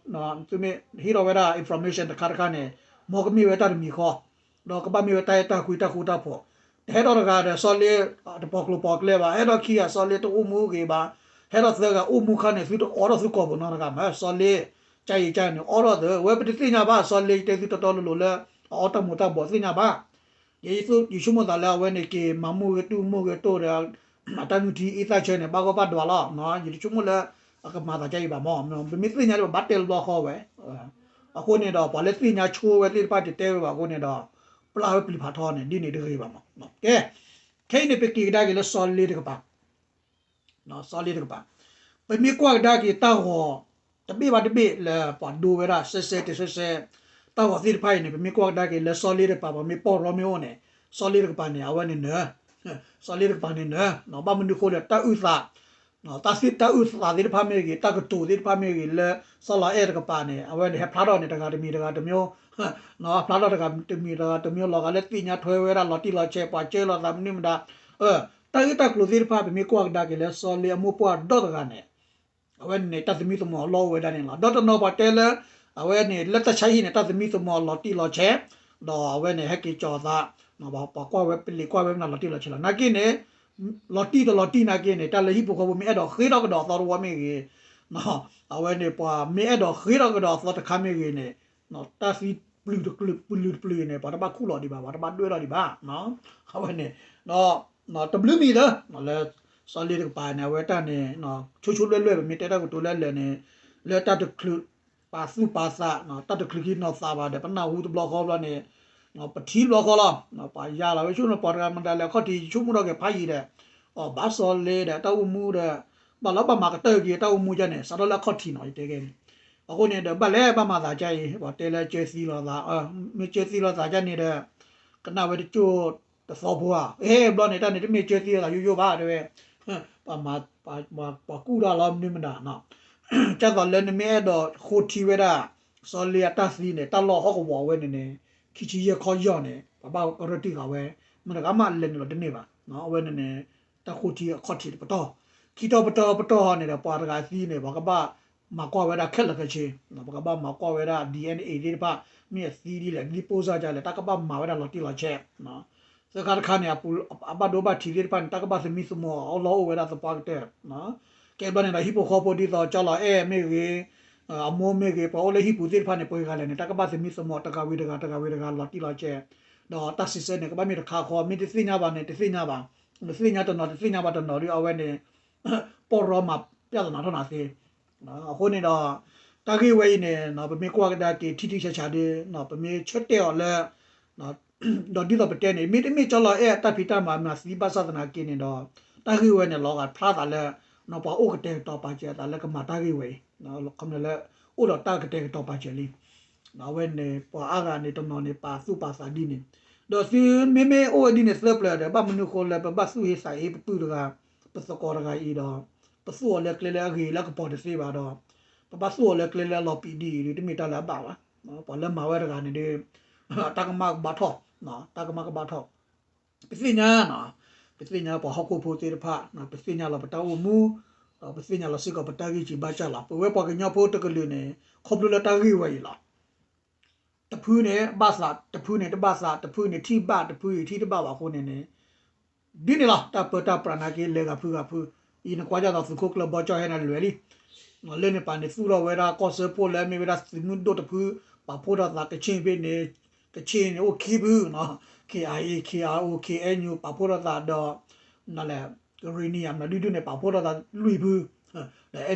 သုမ့ၢ်ဟ့ၣ်ထီၣ်ဝဲဒၣ် information တခါတခါန့ၣ် မ်ကမ့ၢ်ဝဲတၢ်တမံၤဃီ ဒီးကဘၣ်မ့ၢ်ဝဲတၢ်အဲၣ်တၢ်ကွံတၢ်ဃူတၢ်ဖိး တဟဲထီၣ်တဂၤဒီးစီၤလ့ၤ တပိာ်ကျိၤပိာ်ကျဲဘၣ် ဟဲထီၣ်ခံဂၤစီၤလ့ၤတအိၣ်မူဂ့ၤဘၣ် ဟဲထီၣ်သၢဂၤအိၣ်မူခါန့ၣ် သုတအိးထီၣ်သုကိာ်ပူၤနီတဂၤမး စီၤလ့ၤ ကၢ်အံၤကၢ်န့ၣ် အိးထီၣ်သၢ ဝဲပတသ့ၣ်ညါဘၣ် စီၤလ့ၤတဲသုတီတီလိၤလိၤလၢ အအီၣ်တၢ်မူးတၢ်ဘှီးသ့ၣ်ညါဘၣ် ယဆိကမိၣ်သးလၢအဝဲန့ၣ်က့ၤမၤမူဂ့ၤတူၢ်မူဂ့ၤတိၢ်ဒီး အတၢ်မုၢ်ထံအံသၣ်ဆၢန့ၣ် ဘၣ်ဂီၢ်ဘၣ်ဒွးလီၤ ယတဆိကမိၣ်လၢ အကမၤသးဒ်အံၤဘၣ်မး ပမ့ၢ်သ့ၣ်ညါလၢပဘၣ်တဲလီဃီဝဲ အဃိန့ၣ်ဒီး ပှၤလၢသ့ၣ်ညါဆိဝဲသ့ၣ်တဖၣ်တတဲဝဲဘၣ်အဃိန့ၣ်ဒီး ပျၢ်ဝဲပျံၤဖးထီန့ၣ် ဒ်န့ၣ်တဂ့ၤဘၣ်မး ကဲ ခဲအံၤန့ၣ် ပက့ၤကဒါက့ၤလၢစီၤလ့ၤတကပၤ စီၤလ့ၤတကပၤ ပမ့ၢ်ကွၢ်ကဒါက့ၤတၢ်ဂီၤ တဘ့ၣ်ဘၣ်တဘ့ၣ်လၢပှၤဒိဝဲဒၣ်စဲစဲတစဲစဲ တၢ်ဂီၤသ့ၣ်တဖၣ်အံၤန့ၣ် ပမ့ၢ်ကွၢ်ကဒါက့ၤလၢစီၤလ့ၤတကပၤ ပမ့ၢ်ပီၢ်ရီမ့ၢ်အိၣ်န့ၣ် စီၤလ့ၤတကပၤန့ၣ် အဝဲန့ၣ်နၢၤ စီၤလ့ၤတကပၤန့ၣ်နၢၤ ဘၣ်မနုၤဃိလၢတၢ်အုၣ်သး တၢ်သ့ၣ်တၢ်အုၣ်သးသ့ၣ်တဖၣ်မ့ၢ်ဂ့ၤ တၢ်ကတိၤသ့ၣ်တဖၣ်မ့ၢ်ဂ့ၤ လၢစီၤလီၤအဲၣ်တကပၤန့ၣ် အဝဲန့ၣ်ဟဲဖျါထီၣ်န့ၣ် တဂၤတမံၤတဂၤတမံၤ ဖျါထီၣ်တဂၤတမံၤတဂၤတမံၤ လီၤဂာ်လၢသ့ၣ်ညါထွဲဝဲဒၣ်လီၤတံၢ်လီၤဆဲး ပှၤစၢလီၤသးမနုၤမတၤ တၢ်ဂ့ၢ်တၢ်ကျိၤသ့ၣ်တဖၣ် ပမ့ၢ်ကွၢ်ကဒါက့ၤလၢစီၤလ့ၤအမိၢ်ပှၢ်ဒီတဂၤန့ၣ် အဝဲန့ၣ် တၢ်သမံသမိးအလီၢ်အိၣ်ဝဲဒၣ်န့ၣ်လီၤ. ဒီးတနီၤပှၤတဲလၢ အဝဲန့ၣ် လၢတၢ်ဆါဟံၣ်န့ၣ် တၢ်သမံသမိးအလီၤတံၢ်လီၤဆဲး ဒီးအဝဲန့ၣ်ဟဲက့ၤကၠီၤသး ပှၤကွၢ်ဝဲပလံာ်ကွၢ်ဝဲမနုၤလီၤတံၢ်လီၤဆဲးလီၤ. နာ်က့န့ၣ် လီၤတံၢ်တလီၤတံၢ်နာ်က့န့ၣ် တၢ်လၢဟံၣ်ဖိဃီဖိမ့ၢ်အဲၣ်ဒိးဃ့ထီၣ်ကဒီးအသီတဝီမ့ၢ်ဂ့ၤ အဝဲန့ၣ် ပှၤမ့ၢ်အဲၣ်ဒိးဃ့ထီၣ်ကဒီးအသီတခါမ့ၢ်ဂ့ၤန့ၣ် တၢ်သံပျုၤတပျုၤန့ၣ် ပှၤတဘၣ်ခူၣ်လီၤဒံးဘၣ် ပှၤတဘၣ်ဒွဲၣ်လီၤဒံးဘၣ် အဝဲန့ၣ် ဒီး တဘျုးမံၤလၢ လၢစီၤလ့ၤတကပၤန့ၣ် အဝဲတၢ်န့ၣ် ဆိဆိလွဲၢ်လွဲၢ် ပမ့ၢ်တဲတၢ်ကတိၤလၢလၢာ်န့ၣ် လၢတၢ်တချုးပာ်သူၣ်ပာ်သး တၢ်တချုးက့ၤနီၤသးဘၣ်ဒီး ပနၢ်ဟူတဘျီဃီဘျီန့ၣ် ပထံၣ်တဘျီဃီလီၤ. ပှၤယါလီၤဝဲဆိကမိၣ် ပှၤတဂၤမတၤလဲၣ် အခီၣ်ထံး ယဆိကမိၣ်ထီၣ်က့ၤဖးယံၤဒီး အီၤဘၣ်စီၤလ့ၤဒီးတၢ်အိၣ်မူဒီး ဘၣ်လီၤဘၣ်မၤကတၢၢ်က့ၤတၢ်အိၣ်မူယါန့ၣ် စးထီၣ်လၢအခီၣ်ထံးနီၤ ယတဲကဲန့ၣ် အဃိန့ၣ်ဒီး ဘၣ်လဲၤဘၣ်မၤသးကါအံၤ ပှၤတဲလၢကၢသံလိာ်သး မ့ၢ်ကၢသံလိာ်သးကါန့ၣ်ဒီး ကနၣ်ဝဲတကၠိၢ်တသီဖိဧါ ဟဲဘျီန့ၣ် တၢ်န့ၣ်တမ့ၢ်ကၢသံလိာ်သးယိယိဘၣ် တဲဝဲ ပှၤမၤ ပှၤကူၣ်တၢ်လီၤမနုၤမတၤနီၤ ကၢ်သိးလၢနမ့ၢ်အဲၣ်ဒိးဃိထံဝဲဒၣ် စီၤလ့ၤအတၢ်သံန့ၣ် တၢ်လီၢ်ဟီၣ်ကဝီၤဝဲန့ၣ်န့ၣ် ခံဆံယဲၢ်ခီယီၢ်န့ၣ် ပှၤဘၣ်ကရၢတံၢ်ဃာ်ဝဲ မတဂၤမးလဲၤနုာ်လီၤတန့ၢ်ဘၣ် အဝဲန့ၣ်န့ၣ် တၢ်ဃိထံအခီၣ်ထံးတပတီၢ် ခံတီၤပတီၢ်ပတီၢ်ဟီန့ၣ်ဒီး ပှၤတဂၤသံန့ၣ် ပှၤကဘၣ်မၤကွၢ်ဝဲဒၣ်ခဲလၢာ်ခဲဆ့ ပှၤကဘၣ်မၤကွၢ်ဝဲဒၣ် DNA သ့ၣ်တဖၣ် မ့ၢ်အသံဒ်လဲၣ် သံပိၢ်စၢ်ဒ်လဲၣ် တၢ်ကဘၣ်မၤဝဲဒၣ်လီၤတံၢ်လီၤဆဲး သၢခါတခါန့ၣ် အဘၣ်ဒိဘၣ်ထံးသ့ၣ်တဖၣ်န့ၣ် တၢ်ကဘၣ်သမံသမိးအလီၢ်အိၣ်ဝဲဒၣ်သပှၢ်ကတၢၢ် ကဲဘျီန့ၣ်ဒီး ဟံၣ်ဖိဃီဖိဒ်သိး ကၠီလီၤအဲၣ်မ့ၢ်ဂ့ၤ အမိၢ်မ့ၢ်ဂ့ၤ ပှၤအိၣ်လၢဟံၣ်ပူၤသ့ၣ်တဖၣ်န့ၣ် ပှၤဂၤလဲၣ်န့ၣ် တၢ်ကဘၣ်သမံသမိးတဂၤဝံၤတဂၤ တဂၤဝံၤတဂၤလီၤတံၢ်လီၤဆဲး ဒီးတၢ်စံးဆၢန့ၣ် ကဘၣ်မ့ၢ်တခါဃီ မ့ၢ်တသ့ၣ်ညါဘၣ်န့ၣ် တသ့ၣ်ညါဘၣ် တသ့ၣ်ညါတနီၤ တသ့ၣ်ညါဘၣ်တနီၤဒီး အဝဲန့ၣ် ပီၢ်ရီမၤပျဲသနာ်ထီၣ်နၤသ့ အဃိန့ၣ်ဒီး တၢ်ဂ့ၢ်ဝဲအံၤန့ၣ် ပမ့ၢ်ကွၢ်ကဒါက့ၤထံထံဆးဆးဒီး ပမ့ၢ်ဆၢတဲာ်အီၤလၢ ဒီးဒ်သိးပတဲန့ၣ် မ့တမ့ၢ်ကၠီလီၤအဲၣ်အတၢ်ဖံးတၢ်မၤမၤသံဘၣ်ဆၣ်သနာ်က့န့ၣ်ဒီး တၢ်ဂ့ၢ်ဝဲန့ၣ် လီၤဂာ်ဖျါသးလၢ ပှၤအိၣ်ကတဲာ်ကတီၤပာ်စၢၤအသးလၢကမၤတၢ်ဂ့ၢ်ဝဲအံၤ ခီမ့ၢ်လၢ အိၣ်ဒီးတၢ်ကတဲာ်ကတီၤပာ်စၢၤလံ အဝဲန့ၣ် ပှၤအါဂၤန့ၣ် တနီၤန့ၣ် ပာ်သူၣ်ပာ်သးဒ်န့ၣ် ဒီးသုမ့မ့ၢ်အိၣ်ဝဲဒ်န့ၣ်သၢပျၢၤဒီး ဘၣ်မနုၤဃိလၢ ပဘၣ်သူၣ်ဟ့သးဟ့ပပုၢ်တဂၤ ပသကိးတဂၤအံၤဒီး ပသူၣ်အီၤလၢကျဲလၢအဂ့ၤလၢကပီၤတသ့ဘၣ်ဒီး ပဘၣ်သူၣ်အီၤလၢကျဲလၢအလီၤပံာ်ဒ်အံၤဒီး တမ့ၢ်တၢ်လၢအဘၣ်ဘၣ် ပှၤလၢမၤဝဲတဂၤန့ၣ်ဒီး တၢ်ကမၣ်ကဘၣ်ထီၣ် တၢ်ကမၣ်ကဘၣ်ထီၣ် ပသ့ၣ်ညါနီၤ ပသ့ၣ်ညါပှၤဟီၣ်ခိၣ်ဖိသ့ၣ်တဖၣ် ပသ့ၣ်ညါလီၤပတၢ်အိၣ်မူ ဒီးပသ့ၣ်ညါလီၤစ့ၢ်ကီးပတၢ်ဂံၢ်စၢ်ဘါစၢ်လီၤ ပဝဲပှၤကညီဖိတကလုာ်န့ၣ် ခီဖျိလၢတၢ်ဂ့ၢ်ဝဲအံၤလီၤ တဖုန့ၣ်ဘၣ်သး တဖုန့ၣ်တဘၣ်သး တဖုန့ၣ်ထံၣ်ဘၣ် တဖုအံၤထံၣ်တဘၣ်ဘၣ်အဃိန့ၣ်န့ၣ် ဒ်န့ၣ်လီၤ တၢ်ပၢတၢ်ပြးနာ်က့လဲၤဂၤဖုဂၤဖု အံၤနကွၢ်ဒ်သိးသုးခိၣ်ကျၢၢ်ဘီကၠီၣ်ဟဲန့ၣ်လွဲၤလံ လၢန့ၣ်ပၤန့ၣ် သူၣ်ထီၣ်ဝဲဒၣ်ကီၢ်စၢဖှိၣ်လၢအမ့ၢ်ဝဲဒၣ်သုးမုၢ်ဒိၣ်တဖု ပာ်ဖှိၣ်ထီၣ်သး ကချ့ၣ်ဖဲန့ၣ်, ကချ့ၣ်န့ၣ်အိၣ်ခံဖုနီၤ, K I A, K I O, K N U ပာ်ဖှိၣ်ထီၣ်သးဒီး နလဲၣ် ကရ့ၣ်နံၣ်ယါမနုၤဒုဒုန့ၣ် ပာ်ဖှိၣ်ထီၣ်သးလွံၢ်ဖု, ဒီး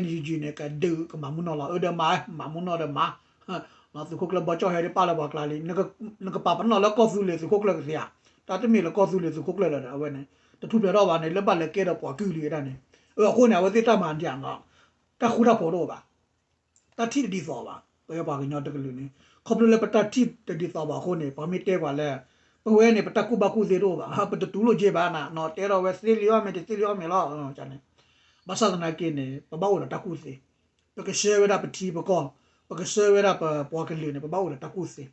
N U G န့ၣ် ကဒုးကမၤမူနီၢ်လီၤ အၢဒီးမၤ မၤမူနီၢ်ဒီးမၤ, သုးခိၣ်ကျၢၢ်ဘီကၠီၣ်ဟဲဒ်ပာ်လၢပှၤကျါလံ, နကပာ်ပနီၣ်လၢကီၢ်သူလ့ၤသုးခိၣ်ကျၢၢ်ကသ့ဧါ, တၢ်တမ့ၢ်လၢကီၢ်သူလ့ၤသုးခိၣ်ကျၢၢ်လၢၤဒီး အဝဲန့ၣ် တထူၣ်ဖျဲးထီၣ်ဘၣ်န့ၣ် လၢဘၣ်လဲၤကဲဒီးပှၤကုၢ်လံဝဲဒၣ်န့ၣ်, အဃိန့ၣ် အဝဲသ့ၣ်တၢ်မၤဒ်နီၤ, တၢ်ဃူတၢ်ဖိးတအိၣ်ဘၣ် တၢ်ထံၣ်တဒ်သိးဘၣ်, ပဝဲပှၤကညီတကလုာ်န့ၣ် ခီဖျိလၢပတၢ်ထံၣ်တဒ်သိးဘၣ်အဃိန့ၣ် ပှၤမ့ၢ်တဲပှၤလၢ ပဝဲန့ၣ် ပတၢ်ကူၣ်ဘၣ်ကူၣ်သ့တအိၣ်ဘၣ်, ပတတူၢ်လိာ်က့ဘၣ်နၤ, တဲထီၣ်ဝဲသ့လံအီၣ်မ့ၢ်တသ့လံအီၣ်မ့ၢ်လီၤန့ၣ်, ဘၣ်ဆၣ်သနာ်က့န့ၣ် ပဘၣ်အိၣ်ဒီးတၢ်ကူၣ်သ့, ပကဆှၢဝဲဒၣ်ပထံပကီၢ်, ပကဆှၢဝဲဒၣ်ပပှၤကလုာ်န့ၣ် ပဘၣ်အိၣ်ဒီးတၢ်ကူၣ်သ့,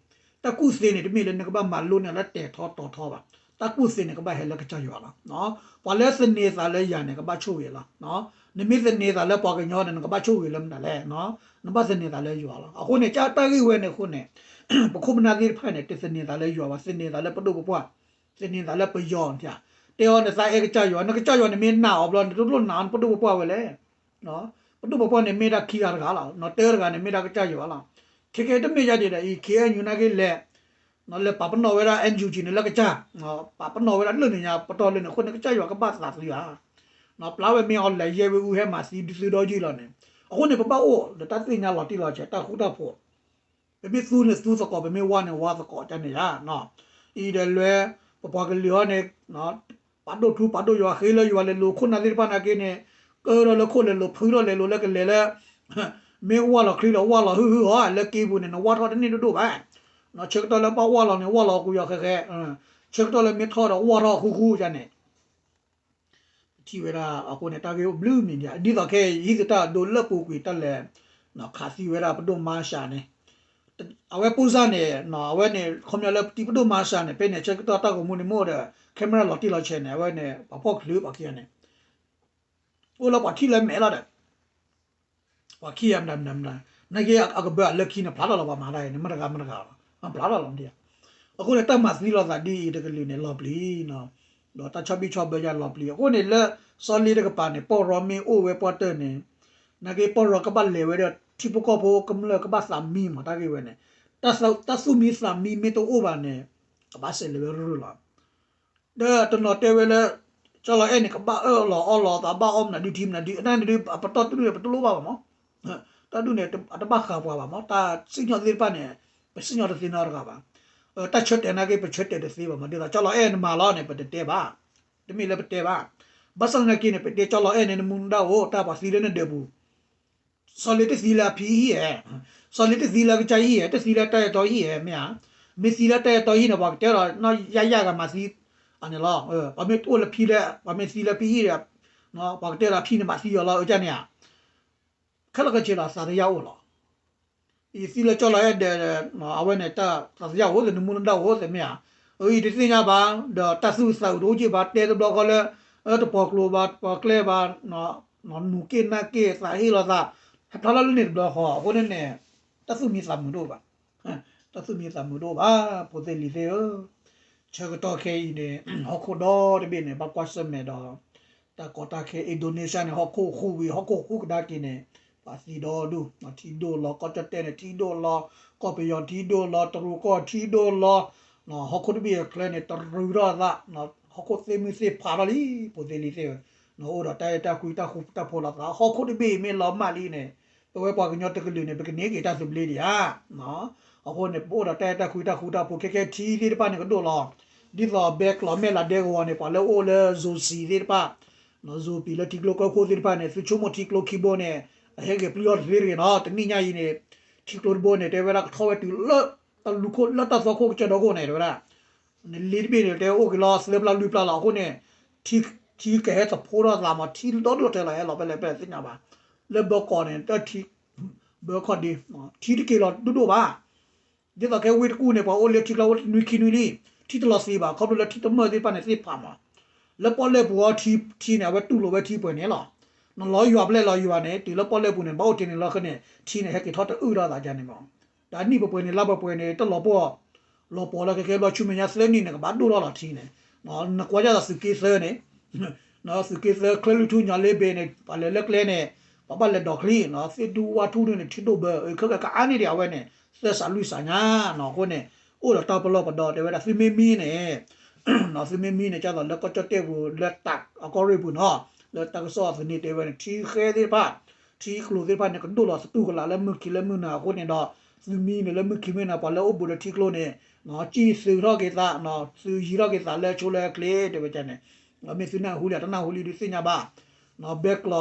တၢ်ကူၣ်သ့န့ၣ် တမ့ၢ်လၢနကဘၣ်မၤလိန့ၢ်လၢတဲာ်ထီတီၤထီဘၣ်, တၢ်ကူၣ်သ့န့ၣ် ကဘၣ်ဟဲလၢကစၢ်ယွၤလီၤ. ပှၤလၢသန့ၤသးလၢယၤန့ၣ် ကဘၣ်ဆိၣ်ဂ့ၤလီၤ. နမ့ၢ်သန့ၤသးလၢပှၤကညီန့ၣ် နကဘၣ်ဆိၣ်ဂ့ၤလၢမတၤလဲၣ်, နဘၣ်သန့ၤသးလၢယွၤလီၤ. အဃိန့ၣ် ကၢ်တၢ်ဂ့ၢ်ဝဲန့ၣ်အဃိန့ၣ် ပခိၣ်ပနၢ်သ့ၣ်တဖၣ်န့ၣ် တသန့ၤသးလၢယွၤဘၣ်, သန့ၤသးလၢပဒိၣ်ပပှၢ်, သန့ၤသးလၢပယီၤ, တဲအီၤနသးအဲၣ်ကစၢ်ယွၤ, နကစၢ်ယွၤန့ၣ်မ့ၢ်နာ်အီၤဘျီ နတလိၣ်နာ်အီၤနပဒိၣ်ပပှၢ်ဝဲလဲၣ်. ပဒိၣ်ပပှၢ်န့ၣ်မ့ၢ်ဒၣ်ခံဂၤတဂၤလီၤ, တၢတဂၤန့ၣ်မ့ၢ်ဒၣ်ကစၢ်ယွၤလီၤ. ခဲကဲတမ့ၢ်ယါဒံးဒီးအံၤ K N U နာ်က့လဲၤ လဲၤပာ်ပနီၣ်ဝဲဒၣ် N U G န့ၣ်လၢကစၢ်, ပာ်ပနီၣ်ဝဲဒၣ်လၢန့ၣ်ညါ ပတီၢ်လၢန့ၣ် အဃိန့ၣ် ကစၢ်ယွၤကဘၣ်သးသုဧါ. ပျၢ်ဝဲမ့ၢ်အီၤလဲၤယဲၢ်ဝဲအူဟဲမၤသံဒုသုဒီယုၢ်လီၤန့ၣ်, အဃိန့ၣ် ပဘၣ်အိၣ်ဒီးတၢ်သ့ၣ်ညါလီၤတံၢ်လီၤဆဲး တၢ်ဃူတၢ်ဖိး, ပမ့ၢ်သူန့ၣ်သူသကိး ပမ့ၢ်ဝါန့ၣ်ဝါသကိး ကန့ၣ်ဧါ. အံၤဒီးလွဲ ပပှၤကလုာ်အီၤန့ၣ် ပာ်ဒိၣ်ထူပာ်ဒိၣ်ယွၤ ဃ့လၢယွၤလဲၤလိာ်ခိၣ်နၢ်သ့ၣ်တဖၣ်နာ်က့န့ၣ်, ကၢထီၣ်လၢခိၣ်လဲၤလိာ် ဖုထီၣ်လဲၤလိာ်လၢကလဲၤလၢ မ့ၢ်ဝၢ်လီၤချံဒီးဝၢ်လီၤဟုၣ်ဟုၣ်အီၤ လၢက့ပူၤန့ၣ် နဝၢ်ထီၣ်တန့ၢ်ဒိၣ်ဒိၣ်ဘၣ်. ဆၢကတီၢ်လၢဘၣ်ဝၢ်လီၤန့ၣ် ဝၢ်လီၤကွံာ်အီၤဃဲဃဲ, ဆၢကတီၢ်လၢမ့ၢ်ထီၣ်ဒီးဝၢ်ထီၣ်ဃူဃူန့ၣ် ထံၣ်ဝဲဒၣ်အဃိန့ၣ် တၢ်ဂ့ၢ်အိၣ်ဘျုးမံၤဒံး ဒ်သိးခဲအံၤ ဟံးသတးဒိးလၢပူၤကွံာ်တၢ်လဲၤ ခးသံဝဲဒၣ်ပဒိၣ်မါစှၤန့ၣ်, အဝဲပိၢ်စၢ်န့ၣ် အဝဲန့ၣ် ခီပညီလၢတံၤပဒိၣ်မါစှၤန့ၣ် ဖဲန့ၣ် ဆၢကတီၢ်တၢ်ဂီၤမူန့ၣ် မ့ၢ်အိၣ်ဒီး camera လီၤတံၢ်လီၤဆဲးန့ၣ် အဝဲန့ၣ် ပှၤဖီၣ်ချုးပှၤခံဂၤန့ၣ် အိၣ်လၢပှၤထံၣ်လၢမဲာ်လီၤဒီး ပှၤခံဂၤမတၤမတၤမတၤ နာ်က့အကဘၢအလၢခံန့ၣ် ဖျါထီၣ်လီၤပှၤမၤတၢ်အံၤန့ၣ် မတဂၤမတဂၤလီၤ ဖျါထီၣ်လီၤမတၤ. အဃိန့ၣ် တၢ်မၤသံလိာ်သးဒ်အံၤတကလုာ်န့ၣ် လီၤပျံၤ ဒီးတၢ်ဆီဘံၣ်ဆီဘၢယါလီၤပျံၤ အဃိန့ၣ်လၢ စီၤလ့တကပၤန့ၣ် ပီၢ်ရီမ့ၢ်အိၣ်ဝဲပှၢ်တၢၢ်န့ၣ် နာ်က့ပီၢ်ရီကဘၣ်လဲၤဝဲဒီး ထံဖိကီၢ်ဖိကမျၢၢ်ကဘၣ်သးမံမး တၢ်ဂ့ၢ်ဝဲန့ၣ် တၢ်သူၣ်မံသးမံမ့ၢ်တအိၣ်ဘၣ်န့ၣ် ကဘၣ်စဲးလဲၤဝဲရုၢ်ရုၢ်လီၤ. ဒီးတနီၤတဲဝဲလၢ ကၠီလီၤအဲၣ်န့ၣ် ကဘၣ်အၢၣ်လီၤအီလီၤသး ဘၣ်အီမနုၤဒုထံမနုၤဒု အတၢ်န့ၣ်ဒု အပတီၢ်တဒူၣ်န့ၣ် ပတလိၣ်ဘၣ်ဘၣ်မး တၢ်ဒုန့ၣ် အတဘၣ်ဃးပှၤဘၣ်မး တၢ်စံၣ်ညီၣ်သ့ၣ်တဖၣ်န့ၣ် ပစံၣ်ညီၣ်တသ့နီတဂၤဘၣ်. တၢ်ဆၢတဲာ်နာ်က့ ပဆၢတဲာ်တသ့ဘၣ်မး ဒ်သိးကၠီလီၤအဲၣ်နမၤလီၤန့ၣ် ပတတဲဘၣ် တမ့ၢ်လၢပတဲဘၣ်. ဘၣ်ဆၣ်သနာ်က့န့ၣ် ပတဲကၠီလီၤအဲၣ်န့ၣ် နမူနဒါအိၣ် တၢ်ပှၤသံလၢနဒၢးပူၤ စီၤလ့တသံလၢအဖံဟံၣ်ဧါ, စီၤလ့တသံလၢအကစၢ်ဟံၣ်ဧါ, တသံလၢတၢ်အဲၣ်တီဟံၣ်ဧါ မ့ၢ်ဧါ. မ့ၢ်သံလၢတၢ်အဲၣ်တီဟံၣ်န့ၣ် ပှၤကတဲဒီး နီၢ်ယါယါဂၤမၤသံ အန့ၣ်လီၤ. ပှၤမ့ၢ်အိၣ်လၢဖံလၢ ပှၤမ့ၢ်သံလၢဖံဟံၣ်ဒီး ပှၤကတဲဒီးဖံန့ၣ်မၤသံအီၤလီၤ အကန့ၣ်ဧါ. ခဲလၢာ်ခဲဆ့လီၤ သးတယၢ်အိၣ်လီၤ. ယသံလၢကၠီလီၤအဲၣ်ဒီး အဝဲန့ၣ် တၢ်သးတယၢ်အိၣ်သ့ နမူနဒါအိၣ်သ့ မ့ၢ်ဧါ. အအံၤတသ့ၣ်ညါဘၣ် ဒီးတၢ်သူၣ်သးအုးတအိၣ်က့ၢ်ဘၣ် တဲတဘျီဃီလၢ တပှီၤကျိၤဘၣ် တပှီၤကျဲဘၣ် နူၤက့ၢ်နၢ်က့ၢ် သးဟ့ၣ်လီၤသး ဟဲဖျါလီၤလၢန့ၣ်တဘျီဃီ အဃိန့ၣ်န့ၣ် တၢ်သူၣ်မံသးမုာ်တအိၣ်ဘၣ် တၢ်သူၣ်မံသးမုာ်တအိၣ်ဘၣ် ဖိသ့ၣ်လံၤသ့ၣ်ဧၢ. ဆၢကတီၢ်ခဲအံၤန့ၣ် ဟီၣ်ခိၣ်ဒီတဘ့ၣ်န့ၣ် ဘၣ်ကွၢ်ဆၢၣ်မဲာ်ဒီး တၢ်ကီတၢ်ခဲ Indonesia န့ၣ် ဟီၣ်ခိၣ်ဟူးဝံၤ ဟီၣ်ခိၣ်ဟူးကဒါက့ၤန့ၣ် ပှၤသံဒီဒူၣ် ထံဒိၣ်လီၤ ကီၢ်ကၠီၣ်တဲၣ်န့ၣ် ထံဒိၣ်လီၤ ကီၢ်ပယီၤထံဒိၣ်လီၤ တရူးကီၢ်ထံဒိၣ်လီၤ ဟီၣ်ခိၣ်တဘ့ၣ်အချၢန့ၣ် တရူးထီၣ်သး ဟီၣ်ခိၣ်သ့ၣ်မုၢ်သ့ၣ်ဖးထီၣ်လံ ဖိသ့ၣ်လံၤသ့ၣ်ဧၢ. အိၣ်ဒီးတၢ်အဲၣ်တၢ်ကွံတၢ်ဃူတၢ်ဖိးလိာ်သး ဟီၣ်ခိၣ်တဘ့ၣ်မ့ၢ်လီၤမၢ်လံန့ၣ် ပဝဲပှၤကညီတကလုာ်န့ၣ် ပကန့ၢ်က့ၤတၢ်သဘျ့ဒံးဧါ. အဃိန့ၣ် ပအိၣ်ဒီးတၢ်အဲၣ်တၢ်ကွံတၢ်ဃူတၢ်ဖိး ခဲခဲထံသ့ၣ်တဖၣ်န့ၣ်ကဒိၣ်လီၤ. ဒ်သိးဘဲကျိးမဲၢ်လးဒဲကဝီၤန့ၣ် ပှၤလၢအိၣ်လၢ Zone C သ့ၣ်တဖၣ် Zone B လၢထံကျိကီၢ်ခိၣ်သ့ၣ်တဖၣ်န့ၣ် သုဆိကမိၣ်ထံကျိခံဘိန့ၣ် အဟဲက့ၤပျုၢ်ထီၣ်တသ့တဂ့ၤနီၤ. တနံၣ်ညါအံၤန့ၣ် ထံကျိတဘိန့ၣ် တဲဝဲဒၣ်ကထီၣ်ဝဲတုၤလၢ တၢ်လူၤခိၣ်လၢတၢ်သီခိၣ်ကစၢၢ်ဒီခိၣ်န့ၣ် တဲဝဲဒၣ် လ့တဘ့ၣ်န့ၣ် တဲအိၣ်က့ၤလီၤသၢပျၢ်လွံၢ်ပျၢ်လီၤ. အဃိန့ၣ် ထံကဟဲသဖှိထီၣ်သးမး ထံဒီဒူၣ်ထဲလီၤ ဟဲလီၤဖဲလဲၣ်ဖဲလဲၣ်သ့ၣ်ညါဘၣ်. လၢဘၢကီးန့ၣ် တၢ်ထံ ဘၢခီၣ်ဒ့ ထံတက့ၤလီၤဒိၣ်ဒိၣ်ဘၣ်. ဒ်သိးခဲဝ့ၢ်တကူၣ်န့ၣ် ပှၤအိၣ်လၢထံကျါအိၣ်နွံခံနွံလံ ထံတလီၤသ့ဘၣ် ခီဖျိလၢထံတမၢၢ်သ့ၣ်တဖၣ်န့ၣ်သ့ၣ်ဖးမး. လၢပီၣ်လဲၣ်ပူၤအီၤထံ ထံန့ၣ် အဝဲတူၢ်လိာ်ဝဲထံပှဲၤန့ၣ်လီၤ. နလီၤယွၤပျဲၢ်လီၤယွၤန့ၣ် တုၤလၢပီၣ်လဲၣ်ပူၤန့ၣ် ဘၣ်အိၣ်တ့ၢ်န့ၣ်လီၤခဲန့ၣ် ထံန့ၣ် ဟဲက့ၤထီၣ်တအုၣ်ထီၣ်သးဒ်န့ၣ်မး. ဒီးနံၣ်ပှဲၤပှဲၤန့ၣ် လါပှဲၤပှဲၤန့ၣ် တလီၤပှီၢ် လီၤပှီၢ်လၢခဲခဲဘျီ ဆူမဲာ်ညါသၢနံၣ်န့ၣ် ကဘၣ်ဒိၣ်ထီၣ်လီၤထံန့ၣ်. နကွၢ်ဒ်သိးသုးက့သၢန့ၣ် သုးက့သၢ ချၢလုၢ်ထူၣ်ညီလ့ဘ့ၣ်န့ၣ် ပှၤလဲၤလၢကျဲန့ၣ် ပှၤဘၣ်လဲၤဒိးချံနီၤ သ့ၣ်ဒူဝါထူန့ၣ် ထံဒိၣ်ဘၢ ခဲကကကအါန့ၢ်ဒံးအဝဲန့ၣ် သၢစးလွံၢ်စးညါနီၤ အဃိန့ၣ် အိၣ်ဒီးတၢ်ပလီၢ်ပဒီတဲဝဲဒၣ်သုမ့ၢ်မံန့ၣ် သုမ့ၢ်မံန့ၣ် ကၢ်သိးလၢကီၢ်ကၠီၣ်တဲၣ်ပူၤ လၢတၢးအကီၢ်ရ့ၣ်ပူၤနီၤ လၢတၢ်ကစီၣ်သန့တဲဝဲန့ၣ် ထံဃဲသ့ၣ်တဖၣ် ထံကျိၤသ့ၣ်တဖၣ်န့ၣ် ကဒိၣ်လီၤသတူၢ်ကလာ်လၢမုၢ်ခံလၢမုၢ်နၤအဃိန့ၣ်ဒီး သုမံန့ၣ်လၢမုၢ်ခံမုၢ်နၤ ပှၤလၢအိၣ်ဘူးလၢထံကျိန့ၣ် ကံၢ်သုးထီၣ်က့ၤသး သုယံၤထီၣ်က့ၤသးလၢဆိလၢအချ့တဲဝဲန့ၣ် မ့ၢ်သုနၢ်ဟူလံ တနၢ်ဟူလံဒုးသ့ၣ်ညါဘၣ် ဘဲ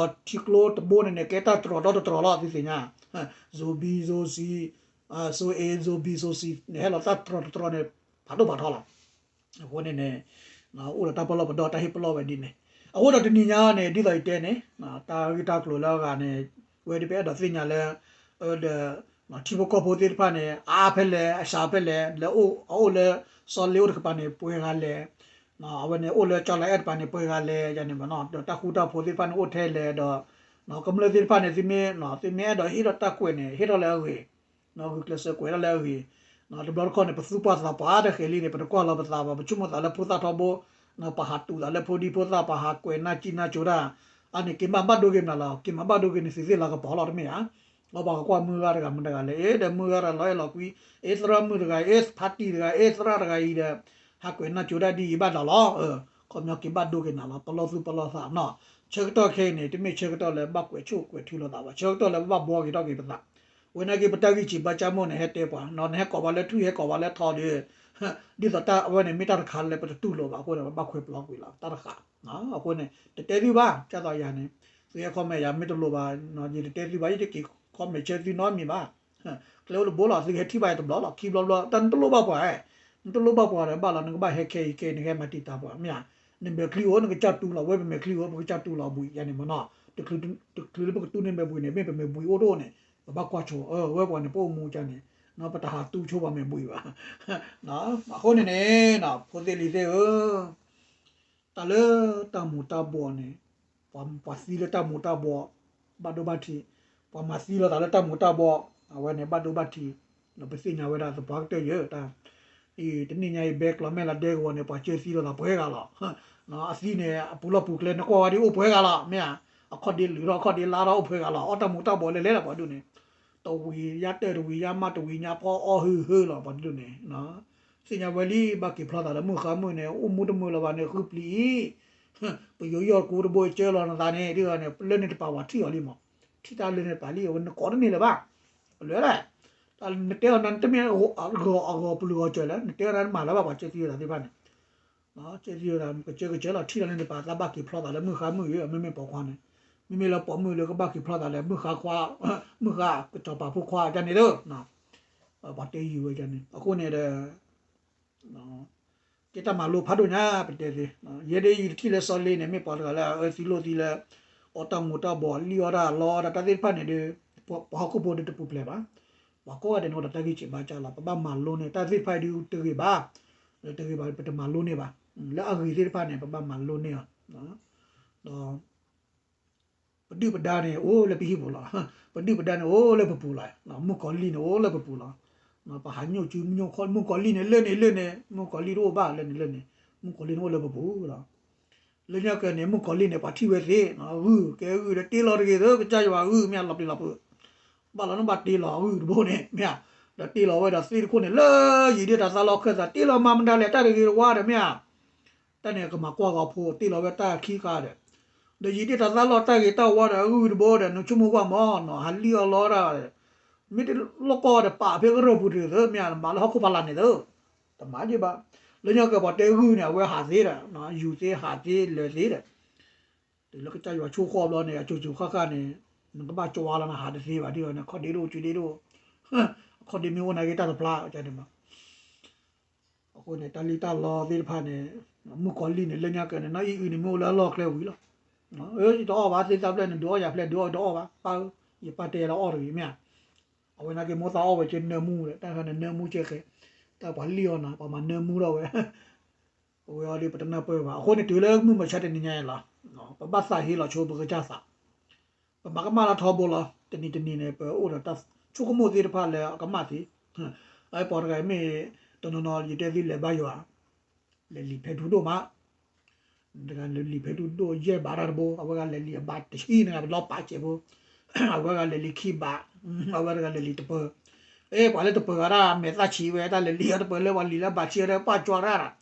ကျီထံကျိတဘိန့ၣ်န့ၣ် ကဲတၢ်တြီၤဒီတတြီၤလီၤ သုသ့ၣ်ညါ ဇိဘံ ဇိစံ စိအ့ ဇိဘံ စိစံ န့ၣ် ဟဲလီၤတၢ်တြီၤတတြီၤန့ၣ် ဖးဒိၣ်ဖးထီလီၤ အဃိန့ၣ်န့ၣ် အိၣ်ဒီးတၢ်ပလီၢ်ပဒီတၢ်ဟ့ၣ်ပလီၢ်ဝဲဒ်န့ၣ် အဃိဒီးတနံၤညါန့ၣ် ဒ်သိးယတဲန့ၣ် တၢ်ဂ့ၢ်တၢ်ကျိၤလၢအဂၤန့ၣ် ဝဲဒၣ်ပအဲၣ်ဒိးသ့ၣ်ညါလၢ ဒီး ထံဖိကီၢ်ဖိသ့ၣ်တဖၣ်န့ၣ် အါဖဲလဲၣ် အစှၤဖဲလဲၣ် လၢအအိၣ်လၢ စီလ့အိၣ်တကပၤန့ၣ် ပှဲၤဂၤလဲၣ် အဝဲန့ၣ်အိၣ်လၢကၠီလၤအဲၣ်တကပၤန့ၣ် ပှဲၤဂၤလဲၣ် ယၤန့ၣ်မ့ၢ်နီၤ ဒီးတၢ်ဃူတၢ်ဖိးသ့ၣ်တဖၣ်န့ၣ်အိၣ်ထဲလဲၣ်ဒီး ကမျၢၢ်သ့ၣ်တဖၣ်န့ၣ် သုမ့ၢ် သုမ့ၢ်အဲၣ်ဒိးဟ့ၣ်ထီၣ်တၢ်ကွဲးန့ၣ် ဟ့ၣ်ထီၣ်လၢအဂ့ၤ ဂုာ်ကျဲးစၢးကွဲးထီၣ်လၢအဂ့ၤ တဘျီတခီၣ်န့ၣ် ပသူၣ်ပှၢ်သးပှၢ်တဃဲၤလံန့ၣ် ပတကွၢ်လီၤပသးဘၣ် ပဆိကမိၣ်သးလၢဖိသၣ်ထီဘိ ပဟးတူၢ်သးလၢဖိဒံဖိသၣ် ပဟးကွဲးနၢ်ကံၣ်နၢ်ကၠိတၢ် အန့ၣ်က့ၤမးဘၣ်ဒိဂ့ၤမနုၤလီၤ က့ၤမးဘၣ်ဒိဂ့ၤန့ၣ် သုသ့ၣ်လၤကပီၤလီၤတမ့ၢ်ဧါ အဘၣ်ကကွၢ်မုၢ်ဂၤတဂၤမတၤတဂၤလဲၣ် အ့ ဒီးမုၢ်ဂၤတဂၤလီၤအဲၣ်လီၤကွံ အ့ သရၣ်မုၣ်တဂၤ အ့ ဖါတံၢ်တဂၤ အ့ သရၣ်တဂၤအံၤဒီး ဟးကွဲးနၢ်ကၠိတၢ်ဒ်အံၤဘၣ်ဒီးလီၤ ခီပညီက့ၤဘၣ်ဒိဂ့ၤနၤလီၤ ပလီၢ်သူၣ်ပလီၢ်သးနီၤ ဆၢကတီၢ်ခဲအံၤန့ၣ် တမ့ၢ်ဆၢကတီၢ်လၢဘၣ်ကွဲးဆိၣ်ကွဲးထုလိာ်သးဘၣ် ဆၢကတီၢ်လၢပဘၣ်ဘှီက့ၤထီၣ်က့ၤပသး ဝဲနာ်က့ ပတၢ်ဂံၢ်စၢ်ဘါစၢ်မိၢ်န့ၣ် ဟဲတဲပှၤ နဟဲကိးပှၤလၢထွံၣ် ဟဲကိးပှၤလၢထီဒီး ဒ်သိးတၢ်အဝဲန့ၣ် မ့ၢ်တၢ်တခါလၢပတတူၢ်လိာ်ဘၣ်အဃိန့ၣ် ပဘၣ်ခွဲးပျီကွံာ်လီၤ တၢ်တခါ အဃိန့ၣ် တတဲသုဘၣ် ကၢ်သိးယၤန့ၣ် သုဟဲ comment ယၤမ့ၢ်တလိၣ်ဘၣ် ယတတဲသုဘၣ် ယတက့ၤ comment ဆၢသုနီတမံၤဘၣ် ကျဲအိၣ်တဘိလီၤ သုကဟဲထံၣ်ဘၣ်ယတဘျီလီၤ ခံဘျီဘျီ တၢ်နတလိၣ်ဘၣ်ပှၤဧၣ် နတလိၣ်ဘၣ်ပှၤဒီးဘၣ်လီၤ နကဘၣ်ဟဲခဲအံၤခဲအံၤ နကဟဲမၤတံာ်တာ်ပှၤ မ့ၢ်ဧါ နမဲာ်ချံအိၣ် နကစၢ်တူလီၤ ဝဲပမဲာ်ချံအိၣ် ပကစၢ်တူလီၤဘှံးယၤန့ၣ်မ့ၢ်နီၤ တချုးလၢပကတူန့ၢ်မဲာ်ဘှံးန့ၣ် မ့ၢ်ပမဲာ်ဘှံးအိၣ်တအိၣ်န့ၣ် ပဘၣ်ကွၢ်ဆိ အဝဲပှၤန့ၣ် ပအိၣ်မူကန့ၣ် ပတဟးတူဆိပှၤမဲာ်ဘှံးဘၣ် အဃိန့ၣ်န့ၣ် ဖိသ့ၣ်လံၤသ့ၣ်ဧၢ တၢ်လၢတၢ်မူၤတၢ်ဘှီးန့ၣ် ပှၤသံလၢတၢ်မူၤတၢ်ဘှီး ဘၣ်ဒိဘၣ်ထံး, ပှၤမၤသံလိာ်သးလၢတၢ်မူၤတၢ်ဘှီး အဝဲန့ၣ် ဘၣ်ဒိဘၣ်ထံး, ဒီးပသ့ၣ်ညါဝဲဒၣ်သပှၢ်ကတၢၢ်ယဲၢ်တၢ်, အံၤတနံၣ်ညါအံၤ ဘဲကျီမဲၢ်လးဒဲကဝီၤန့ၣ် ပှၤကၢသံလိာ်သးပှဲၤဂၤလီၤ. အသံန့ၣ် အပူၤလီၢ်ပူၤကျဲ နကွၢ်ဝဲဒ်အိၣ်ပှဲၤဂၤလီၤ မ့ၢ်ဧါ, အခီၣ်ဒ့လုာ်ထီၣ် အခီၣ်ဒ့လါထီၣ်အိၣ်ပှဲၤဂၤလီၤ. အီၣ်တၢ်မူၤတၢ်ဘှီးလဲၤလဲၤလီၤ ပှၤဒုန့ၣ်, တဝံၤယါတၢၢ်တဝံၤယါမး တဝံၤညါဖီအီၣ်ဟုဟုလီၤ ပှၤဒုန့ၣ် သ့ၣ်ညါဝဲလံ ဘၣ်က့ၤဖျီသးလၢမုၢ်ဃါမုၢ်န့ၣ် အိၣ်မူတမုာ်လၢၤဘၣ်န့ၣ် ဃုပျံၤအံၤ, ပယိၤယီၢ်ကူတဘိကၢလီၤနသးန့ၣ် ဒ်သိးန့ၣ် လၢန့ၣ်တပၤပှၤထံၣ်အီၤလံမး, ထံၣ်တၢ်လၢန့ၣ်တပၤလံ အဝဲနကိးတန့ၢ်လၢၤဘၣ်, လၢလဲၣ်, နတဲအီၤနတမ့ၢ်အဂီၤပလူၤဂီၤစၢၤလဲၣ် နတဲအီၤနမၤလၢၤဘၣ်ပှၤကၢသံလိာ်သးသ့ၣ်တဖၣ်န့ၣ် ကၢသံလိာ်သး ကစၢကစၢလီၤ ထံၣ်လီၤန့ၣ်တပၤ သးဘၣ်က့ၤဖျီသးလၢမုၢ်ဃါမုၢ်ယဲၢ် မ့မ့ၢ်ပိာ်ခွါန့ၣ်, မ့မ့ၢ်လၢပိာ်မုၣ်လၢကဘၣ်က့ၤဖျီသးလၢမုၢ်ဃါခွါ, မုၢ်ဃါကစီၤပၤဖိခွါကန့ၣ်လၢ ပှၤတဲယုာ်ဝဲန့ၣ် အဃိန့ၣ်ဒီး ကဲတၢ်မၤလိဖးဒိၣ်ညါ ပတဲသ့, ယဲဒၣ်ယတထံၣ်လၢစီလ့န့ၣ် မ့ၢ်ပှၤတဂၤလၢအအၢသံလိာ်သံလၢ အီၣ်တၢ်မူၤတၢ်ဘှီး လံၣ်အီၣ်တၢ်လီအီၣ်တၢ် တၢ်သ့ၣ်တဖၣ်န့ၣ်ဒီး ပှၤဟီၣ်ခိၣ်ဖိဒီးတပူၤဖျဲးဘၣ်, ပှၤကိးဂၤဒဲးန့ၣ်အိၣ်ဒီးတၢ်ဂံၢ်စၢ်ဘါစၢ်လီၤ ပဘၣ်မၤလိန့ၢ် တၢ်သ့ၣ်တဖၣ်အံၤဒုးတဂ့ၤဘၣ်, တဂ့ၤဘၣ် ပတမၤလိန့ၢ်ဘၣ်, လၢအဂ့ၤသ့ၣ်တဖၣ်န့ၣ် ပဘၣ်မၤလိန့ၢ်အီၤ, ဒီး ပဒုၣ်ပဒါန့ၣ် အိၣ်လၢပဟံၣ်ပူၤလီၤ. ပဒုၣ်ပဒါန့ၣ် အိၣ်လၢပပူၤလီၤ. မုၣ်ကီၤလံၢ်န့ၣ် အိၣ်လၢပပူၤလီၤ. ပဟးညိၣ်စုညိၣ်ခီၣ် မုၣ်ကီၤလံၢ်န့ၣ် လၢန့ၣ်လၢန့ၣ် မုၣ်ကီၤလံၢ်တအိၣ်ဘၣ်လၢန့ၣ်လၢန့ၣ် မုၣ်ကီၤလံၢ်န့ၣ်အိၣ်လၢပပူၤလီၤ. လၢညါကဲန့ၣ် မုၣ်ကီၤလံၢ်န့ၣ် ပှၤထံၣ်ဝဲသ့ ဂုၢ်ကဲဂုၢ်ဒီးတ့လီၤတဂ့ၤသ့ ကစၢ်ယွၤဂုၢ် မ့ၢ်လီၤပျံၤလီၤဖုး ဘၣ်လီၤနဘၣ်တ့လီၤဂုၢ်တဘိန့ၣ် မ့ၢ် ဒီးတ့လီၤဝဲဒီးသ့ၣ်တခိၣ်န့ၣ် လၢယံာ်ဒ့ၣ်တၢ်သးလီၤခၢၣ်သး တ့လီၤမၤမတၤလဲၣ် တၢ်တဂ့ၤတဝါဒီး မ့ၢ်ဧါ တၢ်န့ၣ်ကမၤကွၢ်ဂီၤဖိ တ့လီၤဝဲတၢ်ခံခါဒီး ဒီးယံာ်ဒ့ၣ်တၢ်သးလီၤတၢ်ဂ့ၤတၢ်ဝါဒီး အဂုၢ်တဘိဒီး နဆိကမိၣ်ကွၢ်မးနီၤ ဟးလံၣ်အီၣ်လီတၢ် မ့ၢ်တလိၣ်ကီၢ်ဒီး ပာ်ဖဲကရၢၢ်ပူၤတဂ့ၤသ့ မ့ၢ်ဧါ မၤလၢဟီၣ်ခိၣ်ဖးလၢ်န့ၣ်သ့ တမၤယ့ၢ်ဘၣ်. လၢညါကဲပှၤတဲဂုၢ်န့ၣ် အဝဲဟးသ့ဒီး ယူၤသ့ဟးသ့လဲၤသ့ဒီး တုၤလၢကစၢ်ယွၤဆိၣ်ဃီဘျီန့ၣ် အစိၤစိၤဃၣ်ဃၣ်န့ၣ် နကဘၣ်ကွၢ်လီၤနဟးတသ့ဘၣ် ဒ်န့ၣ် အခီၣ်ဒ့တအိၣ် စုဒ့တအိၣ် အခီၣ်ဒ့မ့ၢ်အိၣ်နာ်က့တၢ်တဖျါန့ၣ်မး အဃိန့ၣ် တၢ်လံၣ်တၢ်လီသ့ၣ်တဖၣ်န့ၣ် မုၣ်ကီၤလံၢ်န့ၣ် လၢညါကဲန့ၣ် နီၢ်အံၣ်အုန့ၣ် မ့ၢ်အိၣ်လၢအလီၢ်ကျဲဝံၤလီၤ. ယတအီၣ်ဘၣ် သ့ၣ်သၣ်ဖျၢၣ်န့ၣ် ဒုးအီၣ်ယၤဖျဲၣ် ဒုးအီၣ်ယတအီၣ်ဘၣ် ပၢ်ဧၢ ယပၢ်တဲလၢအီၣ်တဂ့ၤ မ့ၢ်ဧါ. အဝဲနာ်က့ မိၢ်သးအီၣ်ဝဲက့နၢမူဒီး တၢ်ခါန့ၣ် နၢမူကဲဃဲ တၢ်ပှၤလံၣ်အီၣ်နၤ ပှၤမၤနၢမူထီၣ်ဝဲ အဝဲအီၤဒီး ပတနၢ်ပၢၢ်ဘၣ်. အဃိန့ၣ် တုၤလၢမုၢ်မဆါတနံၤညါအံၤလီၤ ပဘၣ်သးဟ့လီၤဆိပကစၢ်သး ပမၤကမၣ်လၢထီဘိလီၤ. တနံၤတနံၤန့ၣ် ပအိၣ်ဒီးတၢ်ဆိကမိၣ်သ့ၣ်တဖၣ်လၢအကမၣ်သ့ ပှၤတဂၤမ့ၢ် တနီၤနီၤ ယတဲသုလဲၤဘါယွၤ လဲၤလံာ်ဖဲထူဒိၣ်မး တဂၤလဲၤလံာ်ဖဲထူဒိၣ် ယဲၢ်ဘးတၢ်တဘိ အဝဲဂၤလဲၤလံာ်အဘးတဆံန့ၣ် ပလီၤပာ်စဲးဖိ အဝဲဂၤလဲၤလံခံဘး, အဝဲတဂၤလဲၤလံတပၢၤ, အဲ ပှၤလၢတပၢၤဂၤဒၣ်မဲာ်သၣ်ဆံးဝဲ တၢ်လဲၤလံအတပၢၤလၢပှၤလံၤလၢဘးဆံးဝဲဒၣ်ပှၢ်ကွၢ်တၢ်ဒၣ်,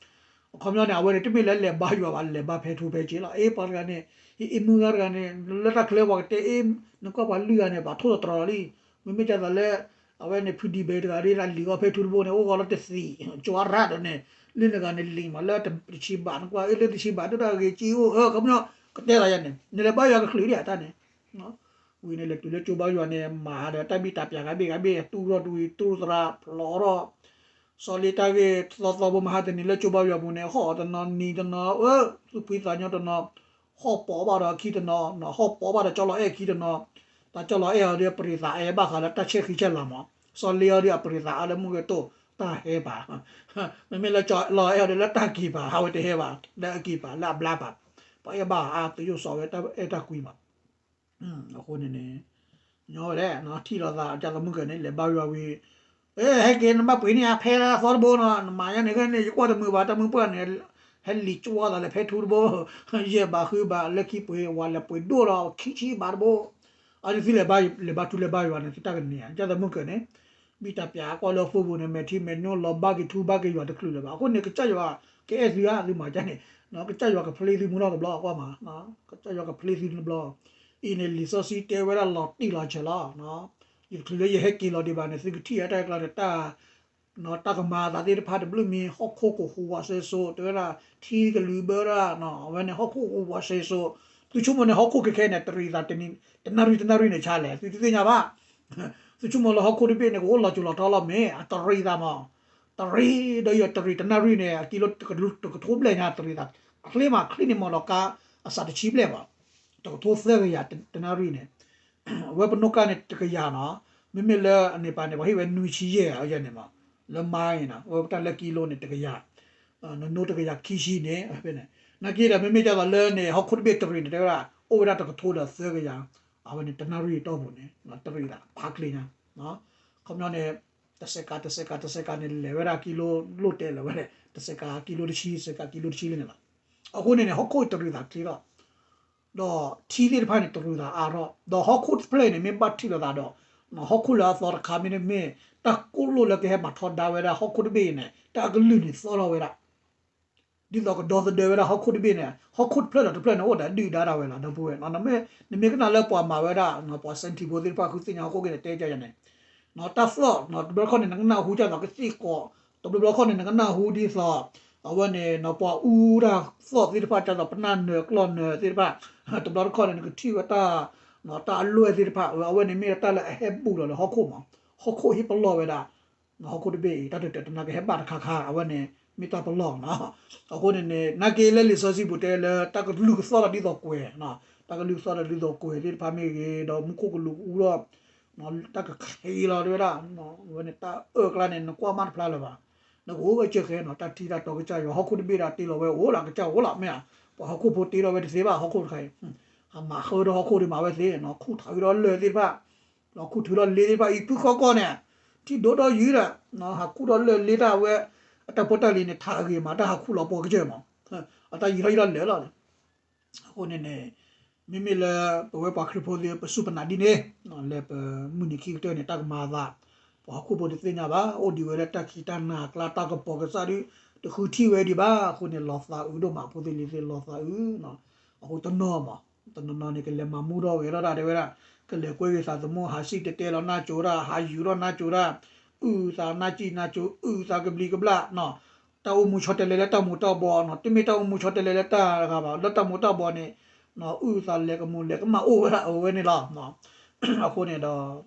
အခီပညီန့ၣ် အဝဲန့ၣ်တမ့ၢ်လၢလဲၤဘါယွၤဘၣ် လဲၤဘါဖဲထူဖဲက့လီၤ. အ့ ပှၤတဂၤန့ၣ် အ့ မုၢ်ဂၤတဂၤန့ၣ် လၢတၢ်ချၢပှၤကတဲအ့ နကွၢ်ပှၤလုၢ်ဂၤန့ၣ် ဘၣ်ထိၣ်လီၤတြီၤလီၤလံ, မ့မ့ၢ်ဒ်သိးလၢ အဝဲန့ၣ် ဖုဒံဘဲတဂၤဒ် တၢ်လံၤဂီၤဖဲထူတဘိန့ၣ် အိၣ်ဂီၤလၢတသံး ကွၢ်ရၣ်ဒီးန့ၣ် လၢနဂၤန့ၣ်လံၤမး လၢတဆံဘး နကွၢ်အ့ လၢတဆံဘး ဒိၣ်တၢ်ဂ့ၤကံအိၣ် အခီပညီ ကတဲလီၤယၤန့ၣ် နလဲၤဘါယွၤကချုးဒံးအတၢ်န့ၣ် ဝံၤန့ၣ် လဲၤတုၤလၢကၠိဘါယွၤန့ၣ် မၤဒီးတၢ်ဘံၣ်တၢ်ပၠးဂၤဘ့ၣ်ဂၤဘ့ၣ် တူၢ်ထီၣ်တဝံၤ တူၢ်သရၣ်ဖျိးထီၣ် စီၤလ့တၢ်ဂ့ၢ်သီသီဘိ မဟါတနံၤလၢကၠိဘါယွၤပူၤန့ၣ် ဟီၣ်တနီၤနံၤတနီၤ အၢ သူၣ်ဖှံသးညီတနီၤ ဟီၣ်ပိာ်ဘၣ်ဒီးခံတနီၤ ဟီၣ်ပိာ်ဘၣ်ဒီးကၠီလီၤအဲၣ်ခံတနီၤ တၢ်ကၠီလီၤအဲၣ်အီၤဒီး ပရံးသးအဲၣ်ဘၣ်ဃးလၢတၢ်ဆဲၣ်ဃံဆဲၣ်လၤမး စီၤလ့အီၤဒီးအပရံးသးအါလၢ မုၢ်ကတိၢ်တၢ်ဟဲပာ် မ့မ့ၢ်လၢကၠီလီၤအဲၣ်အီၤဒီးလၢတၢ်က့ၤပာ် ဟးဝဲတဟဲဘၣ် လၢအက့ၤပာ် လၢအဘျါပာ် ပှၤအဲၣ်ဘၣ်အါ သုးယိၣ်စီၤဝဲတၢ်အဲၣ်တၢ်ကွံမး အဃိန့ၣ်န့ၣ် ညီဝဲလဲၣ် ထံၣ်လိာ်သး ကၢ်သမုၢ်ကၢၢ်န့ၣ် လဲၤဘါယွၤဝံၤ အဲ ဟဲက့ၤ နဘၣ်ပှ့ၤန့ၢ်အဖဲလၢအသီတဘိနီၤ နမၤညါန့ၣ် ခဲန့ၣ် ယကွၢ်တမုာ်ဘၣ် တၢ်မုၢ်ပှၢ်န့ၣ် ဟဲလံၤကၠွသးလၢဖဲထူတဘိ ယဲၢ်ဘးဃုဘး လၢခံပှ့ၤ ဝၤလဲၤပှ့ၤဒိၣ်ဒီး ခံဆံဘးတဘိ အန့ၣ်သုလဲၤဘါ လဲၤဘါထူလဲၤဘါယွၤန့ၣ် သုတၢ်ကန့ၢ်ဧါ ကၢ်သမုၢ်ကၢၢ်န့ၣ် ဘံၣ်တၢ်ပၠးကွၢ်လၢအဃိပူၤန့ၣ် မဲာ်ထံမဲာ်နိလီၤဘါက့ၤထူဘါက့ၤယွၤတချုးလၢၤဘၣ် အဃိန့ၣ် ကစၢ်ယွၤကအဲၣ်သုဧါ သုမၤကန့ၣ် ကစၢ်ယွၤကဖျ့သုမူထီၣ်တဘျီ ကွၢ်မး ကစၢ်ယွၤကဖျ့သုတဘျီ အံၤန့ၣ် လံာ်စီဆှံတဲဝဲဒၣ်လီၤတံၢ်လီၤဆဲးလီၤ ယတချုးလၢယဟဲက့ၤလီၤဒံးဘၣ်န့ၣ် သုကထံၣ်ဝဲတၢ်အကျါန့ၣ် တၢ် တၢ်ကမၤအသးသ့ၣ်တဖၣ်တဘျုးမံၤ ဟီၣ်ခိၣ်ကဟူးဝးစဲစိး တဲဝဲဒၣ် ထံကလုာ်ဘၢဒၣ် အဝဲန့ၣ် ဟီၣ်ခိၣ်ကဟူးဝးစဲစိး သုဆိကမိၣ်န့ၣ် ဟီၣ်ခိၣ်ခဲခဲန့ၣ် တရံးသး တနၣ်ရံၣ်တနၣ်ရံၣ်န့ၣ်ဆါလဲၣ် သုတသ့ၣ်ညါဘၣ် သုဆိကမိၣ်လၢဟီၣ်ခိၣ်တဘ့ၣ်န့ၣ် ကအိၣ်လီၤစိၤလီၤထီလီၤမ့ၢ် အတရံးသးမး တရံးဒီးယတရံးတနၣ်ရံၣ်န့ၣ် အကံလိတကထိဘျဲၣ်ညါ တရံးသး ချ့မး ချ့န့ၣ်မ့ၢ်လီၤကါ အစးတဆံဘျဲၣ်ဘၣ် တကထိသၢကယၤတနၣ်ရံၣ်န့ၣ် အဝဲပနီၣ်ကါန့ၣ်တကယၤနီၤ မ့မ့ၢ်လၢအန့ၣ်ပၤန့ၣ် ပှၤဟ့ၣ်ဝဲနွံဆံယဲၢ်အယဲၢ်န့ၣ်မး လၢမါအံၤနီၤ အဝဲပတၢ်လၢကံလိန့ၣ်တကယၤ နနိတကယၤခံဆံန့ၣ် ဖဲန့ၣ် နာ်က့ဒီး မ့မ့ၢ်ဒ်သိးလၢန့ၣ် ဟီၣ်ခိၣ်တဘ့ၣ်တရံးန့ၣ် တဲဝဲဒၣ် အိၣ်ဝဲဒၣ်တကထိဒီးသၢကယၤ အဝဲန့ၣ် တနၣ်ရံၣ်အတီၢ်ပူၤန့ၣ် တရံးသးဖးချ့ညါ ခီပညီန့ၣ် တစဲးကး တစဲးကး တစဲးကးန့ၣ် လဲၤဝဲဒၣ်ကံလိလိၣ်တဲလၢၤဝဲန့ၣ် တစဲးကးကံလိတဆံ တစဲးကးကံလိတဆံလၢန့ၣ်လီၤ. အဃိန့ၣ်န့ၣ် ဟီၣ်ခိၣ်တရံးသးချ့လီၤ ဒီးထံသ့ၣ်တဖၣ်န့ၣ် တရံးသးအါထီၣ် ဒီးဟီၣ်ခိၣ်တဖျၢၣ်အံၤန့ၣ် မ့ၢ်ဘၣ်ထံၣ်လိာ်သးဒီး ဟီၣ်ခိၣ်လၢအသီတခါမ့တမ့ၢ် တၢ်ကိၢ်လိၣ်လၢကဟဲမၤထီဒါဝဲဒၣ်ဟီၣ်ခိၣ်တဘ့ၣ်အံၤန့ၣ် တၢ်အကလုၢ်န့ၣ်သီထီၣ်ဝဲဒၣ် ဒ်သိးကဒီသဒၢဝဲဒၣ်ဟီၣ်ခိၣ်တဘ့ၣ်န့ၣ် ဟီၣ်ခိၣ်တဖျၢၣ်ဒီးတဖျၢၣ်န့ၣ် အိၣ်ဒီးဒုၣ်ဒါဒၣ်ဝဲလီၤ ဒီပုၢ်ဝဲၢ် နမ့ၢ်ကနၣ်လၢပှၤမၤဝဲဒၣ် ပှၤ scientist ဖိသ့ၣ်တဖၣ် ဃုသ့ၣ်ညါဟီၣ်ခိၣ်က့ၤန့ၣ် တဲကယၤန့ၣ် တၢ်သီၣ် တဘျီတခီၣ်န့ၣ် နကနၢ်ဟူကၢ်သိးကသ့ၣ်ကီး တဘျီဘျီခီၣ်န့ၣ် နကနၢ်ဟူဒ်သိး အဝဲန့ၣ် ပှၤအူတၢ်သီၣ်သ့ၣ်တဖၣ် ကၢ်သိးပနၢ်နၢၤကျီၢ်နၢၤသ့ၣ်တဖၣ် တဘျီတခီၣ်န့ၣ် နကထံၣ်ဝဲတၢ် တၢ်အလွဲၢ်သ့ၣ်တဖၣ် အဝဲန့ၣ်မ့ၢ်တၢ်လၢအဟဲဘူးလီၤလၢဟီၣ်ခိၣ်မး ဟီၣ်ခိၣ်ဟ့ၣ်ပလီၢ်ဝဲဒၣ် ဟီၣ်ခိၣ်တဘ့ၣ်အံၤ တၢ်တတၢာ်တနါကဟဲဘၣ်တခါခါ အဝဲန့ၣ် မ့ၢ်တၢ်ပလီၢ်နီၤ အဃိန့ၣ်န့ၣ် နာ်က့လၢလံာ်စီဆှံပူၤတဲလၢ တၢ်ကလုၢ်ကသီၣ်တၢ်ဒ်သိးကွဲၤ တၢ်ကလုၢ်ကသီၣ်တၢ်ဒ်သိးကွဲၤသ့ၣ်တဖၣ်မ့ၢ်ဂ့ၤ ဒီးမူခိၣ်ကလူးကအူထီၣ် တၢ်ကချ့လီၤတဲဝဲဒၣ် အဝဲန့ၣ် တၢ်အၢၣ်ကျါန့ၣ် နကွၢ်မးတဖျါလၢၤဘၣ် နကအိၣ်ဝဲစၢၤဃဲနီၤ တၢ်ထံတၢ်တီကစၢ်ယွၤ ဟီၣ်ခိၣ်တဘ့ၣ်ဒၣ်တ့လီၤဝဲအိၣ်လၢကစၢ်အိၣ်လီၤ မ့ၢ်ဧါ ပှၤဟီၣ်ခိၣ်ဖိတ့ထီၣ်ဝဲတသ့ဘၣ် ဟီၣ်ခိၣ်တခါအံၤ ဟးမၤဃၢဒီးဟီၣ်ခိၣ်ဒံးမၤဝဲသ့နီၤ ခူၣ်ထးဝံၤဒီးလၢၢ်သ့ၣ်တဖၣ် လီၤခူၣ်ထုးဒီးလ့သ့ၣ်တဖၣ် အံၤဖုဃီကီၢ်န့ၣ် ထံဒိၣ်ဒီးယုၢ်ဒီး ဟးခူၣ်ဒီးလၢၢ်လ့တၢ်ဝဲ အတၢ်ဖိတၢ်လံၤန့ၣ် ထးအဂ့ၤမး တၢ်ဟးခူၣ်လီၤပှီၤကစၢၢ်မး အတၢ်ယံၤထီၣ်ယံၤထီၣ်လၢာ်လီၤန့ၣ် အဃိန့ၣ်န့ၣ် မ့မ့ၢ်လၢ ပဝဲပှၤခရံာ်ဖိသ့ၣ် ပစူၢ်ပနာ်ဒ်န့ၣ် လၢပမုၢ်နံၤခံကတၢၢ်န့ၣ် တၢ်ကမၤအသး ပှၤဟီၣ်ခိၣ်ဖိတသ့ၣ်ညါဘၣ် အိၣ်ဒံးဝဲလၢတၢ်ခံးတၢ်နၤအကျါ တၢ်ကပီၤကစၢ်ဒု တဃုထံၣ်ဝဲဒံးဘၣ် အဃိန့ၣ် လီၤသးအုးဒိၣ်မး ဖိသ့ၣ်လံၤသ့ၣ်လီၤသးအုး အဃိတနီၤမး တနီၤနီၤန့ၣ် ကလဲၤမၤမူထီၣ်ဂဲၤထီၣ်တၢ်တဲဝဲဒၣ် ကလဲၤကွဲဂ့ၤသးသမူ ဟးစံၣ်တဲၤတဲလီၤနၢ်ကၠိတၢ် ဟးယူၤထီၣ်နၢ်ကၠိတၢ် အုၣ်သးနၢ်စံၣ်နၢ်ကၠိ အုၣ်သးကဘျံးကဘျၣ် တၢ်အိၣ်မူဆီတလဲလၢတၢ်မူၤတၢ်ဘှီးနီၤ တမ့ၢ်တၢ်အိၣ်မူဆီတလဲလၢတၢ်ဂၤဘၣ် လၢတၢ်မူၤတၢ်ဘှီးန့ၣ် အုၣ်သးလဲၤကမူၤလဲၤကမၣ်အိၣ်ဝဲဒၣ်အဝဲန့ၣ်လီၤ အဃိန့ၣ်ဒီး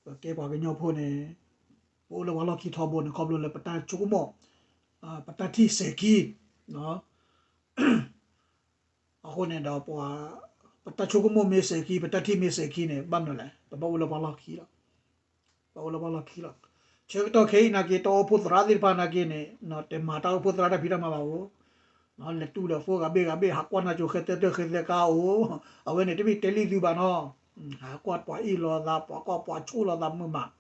ပကဲပှၤကညီဖိန့ၣ် ပအိၣ်လၢပှၤလီၢ်ခံထီဘိန့ၣ် ခီဖျိလၢပတၢ်ဆိကမိၣ် ပတၢ်ထံၣ်စဲၤခံ အဃိန့ၣ်ဒီး ပတၢ်ဆိကမိၣ်မ့ၢ်စဲၤခံ ပတၢ်ထံၣ်မ့ၢ်စဲၤခံန့ၣ် ဘၣ်မနုၤလဲၣ် ပဘၣ်အိၣ်လၢပှၤလီၢ်ခံလီၤ ပဘၣ်အိၣ်လၢပှၤလီၢ်ခံလီၤ ဆၢကတီၢ်ခဲအံၤနာ်က့ တၢ်အိၣ်ဖှိၣ်သရၣ်သ့ၣ်တဖၣ်နာ်က့န့ၣ် တမၤတၢ်အိၣ်ဖှိၣ်သရၣ်တၢ်ဖံးတၢ်မၤဘၣ်အိၣ် လဲၤတူၢ်ဒီးဖိဂၤဘ့ၣ်ဂၤဘ့ၣ် ဟးကွၢ်နၢ်ကၠိဃဲသဲတၢၢ်ဃဲသဲကါအိၣ် အဝဲန့ၣ်တမ့ၢ်တဲလံသုဘၣ်နီၤ ဟးကွၢ်ပှၤအ့ၣ်လိာ်သး ပှၤကွၢ်ပှၤဆိၣ်လိာ်သးမုာ်မး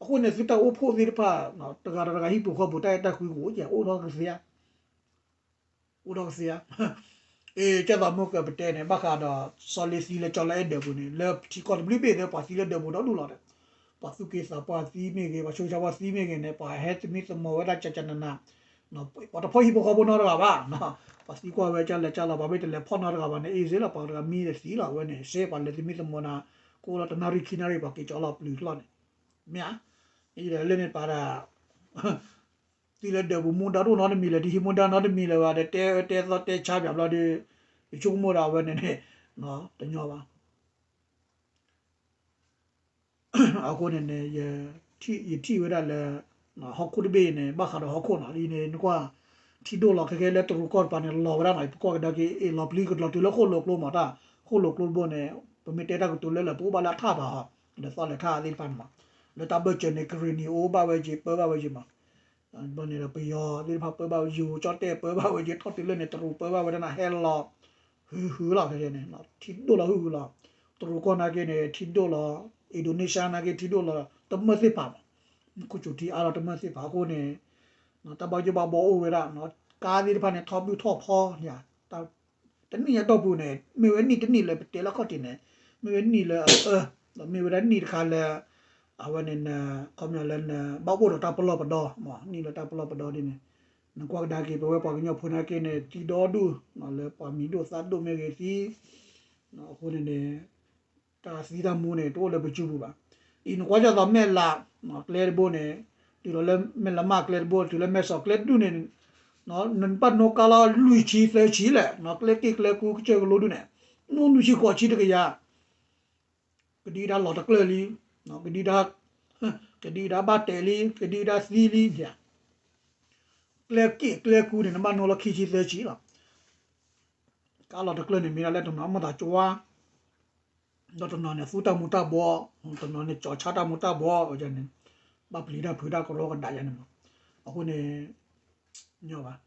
အဃိန့ၣ် သုတၢ်အိၣ်ဖှိၣ်သ့ၣ်တဖၣ် တဂၤဒီးတဂၤဟံၣ်ပူၤဃီပူၤ တၢ်အဲၣ်တၢ်ကွံကအိၣ်ကဲ အိၣ်ထီၣ်ကသ့ဧါ အိၣ်ထီၣ်ကသ့ဧါ အ့ ကၢ်သးမုၢ်ကပတဲန့ၣ် ဘၣ်ဃးဒီး စီၤလ့သံလၢကၠီလၢအဲၣ်ဒၢးပူၤန့ၣ် လၢထံကီၢ်တဘျုးဘ့ၣ်သ့ၣ် ပှၤသံလၢဒၢးပူၤဒီဒူၣ်လီၤဒီး ပှၤသူၣ်က့သးပှၢ်သံမ့ၢ်ဂ့ၤ ပှၤဆူးဆါပှၢ်သံမ့ၢ်ဂ့ၤန့ၣ် ပှၤဟဲသမံသမိးဝဲဒၣ်ကကနန ပှၤတဖီၣ်ဟံၣ်ဖိဃီဖိနီတဂၤဘၣ်, ပှၤသံကွၢ်ဝဲကလဲၤကၢ်လီၤ ပှၤမ့ၢ်တလဲၤဖီၣ်နီတဂၤဘၣ်န့ၣ် အ့ၣ်စ့လီၤ ပှၤတဂၤမံတသံလီၤ အဝဲန့ၣ် စ့ပှၤလဲၤသမံသမိးနၤ ကအိၣ်လီၤတနၣ်ရံၣ်ခံနၣ်ရံၣ် ပှၤက့ၤကၠီလီၤပျုၤလီၤန့ၣ် မ့ၢ်ဧါ, အံၤဒီးလၢန့ၣ်ပာ်ဒၣ် သံလၢဒၢးပူၤမူဒါတအိၣ်နီတမံၤလၢၤ တဟံးမူဒါနီတမံၤလၢၤဘၣ်ဒီး တဲတဲသီတဲဆါပၠးဘျီဒီး ယဆိကမိၣ်ဒီးအဝဲန့ၣ်န့ၣ် တညီဘၣ်. အဃိန့ၣ်န့ၣ် ယထံၣ်ဝဲဒၣ်လၢ ဟီၣ်ခိၣ်တဘ့ၣ်အံၤန့ၣ် ဘၣ်ဃးဒီးဟီၣ်ခိၣ်နီၤ အံၤန့ၣ် နကွၢ် ထံဒိၣ်လီၤခဲကဲလၢတရူးကီၢ်တပၤန့ၣ် လီၤဝဲဒၣ်နီၤ ပကွၢ်ကဒါက့ၤ အ့ၣ်လီၤပျံၤကလီၤတုၤလၢဃိၣ်လိာ်ကျိမးတၢ် ဃိၣ်လိာ်ကျိတဘိန့ၣ် ပမ့ၢ်တဲတၢ်ကတိၤလၢလၢ ပအိၣ်ဘၣ်လၢအထးဘၣ်ဟီ လဲၤသီလဲၤထးသ့ၣ်တဖၣ်န့ၣ်မး လၢတၢ်ဘၢၣ်စၢၤန့ၣ် ကရ့ၣ်နံၤအိၣ်ဘၣ်ဝဲက့ၤ ပၢဘၣ်ဝဲက့ၤမး ဘၣ်န့ၣ်ဒီးပယီၤသ့ၣ်တဖၣ်ပၢဘၣ်ဝဲ ယိၤကၠီၣ်တဲၣ်ပၢဘၣ်ဝဲက့ၤ ထီၣ်တုၤလၢန့ၣ် တရူးပၢဘၣ်ဝဲဒၣ်နၤ ဟဲလီၤ ဟုဟုလီၤခဲကဲန့ၣ် ထံဒိၣ်လီၤဟုဟုလီၤ တရူးကီၢ်နာ်က့န့ၣ် ထံဒိၣ်လီၤ Indonesia နာ်က့ထံဒိၣ်လီၤ တမၢၢ်သ့ၣ်ဖးမး ခိၣ်ကၠိၤထံအါလီၤတမၢၢ်သ့ၣ်ဖးအဃိန့ၣ် တၢ်ဘၣ်ယိၣ်ဘၣ်ဘှီအိၣ်ဝဲဒၣ် ကါသ့ၣ်တဖၣ်န့ၣ် ထီၣ်ဘုၣ်ထီၣ်ဖီ တနံၣ်အတီၢ်ပူၤန့ၣ် မ့ၢ်ဝဲနံၣ်တနံၣ်လၢပတဲလၢခီၣ်ထံးန့ၣ် မ့ၢ်ဝဲနံၣ်လၢအအၢ ဒီးမ့ၢ်ဝဲဒၣ်နံၣ်တခါလၢ အဝဲန့ၣ် ခီပညီလၢနဘၣ်အိၣ်ဒီးတၢ်ပလီၢ်ပဒီ နံၣ်လၢတၢ်ပလီၢ်ပဒီဒ်န့ၣ် နကွၢ်ကဒါက့ၤ ပဝဲပှၤကညီဖိနာ်က့န့ၣ် သံဒီဒူၣ် လၢပှၤမံၤဒိၣ်သးဒိၣ်မ့ၢ်ဂ့ၤသံ အဃိန့ၣ်န့ၣ် တၢ်သံတၢ်မူန့ၣ် တအိၣ်လၢပစုပူၤဘၣ်. အံၤနကွၢ်ကၢ်သိးမဲၢ်လး ကျဲတဘိန့ၣ် တုၤလီၤလၢမဲၢ်လးမၢ်ကျဲတဘိ တုၤလၢမဲၢ်စီးကျဲတဒူၣ်န့ၣ် နဘၣ်နိကါလီၤလွံၢ်ဆံသၢဆံလဲၣ် ကျဲက့ၣ်ကျဲကူကစၢၢ်ကလိဒူၣ်န့ၣ် နိလွံၢ်ဆံဃိးဆံတကယၤ ကဒံကဒါလီၤတကျၢၢ်လံ ကဒံကဒါ ကဒံကဒါဘၣ်တဲာ်လံ ကဒံကဒါသံလံ ကျဲက့ၣ်ကျဲကူန့ၣ် နဘၣ်နိလီၤခံဆံသၢဆံလီၤ. ကါလီၤတကျၢၢ်န့ၣ် မ့ၢ်ဒၣ်လၢတနီၤမ့ၢ်သးကၠိဝါ ဒီးတနီၤန့ၣ် သူတၢ်မူၤတၢ်ဘှီး, တနီၤန့ၣ် ကၠီၤဆါတၢ်မူၤတၢ်ဘှီးန့ၣ်, ဘၣ်ပျံၤတၢ်ဖုးတၢ်ကရီကဒးယါန့ၣ်မး. အဃိန့ၣ် ညီဘၣ်.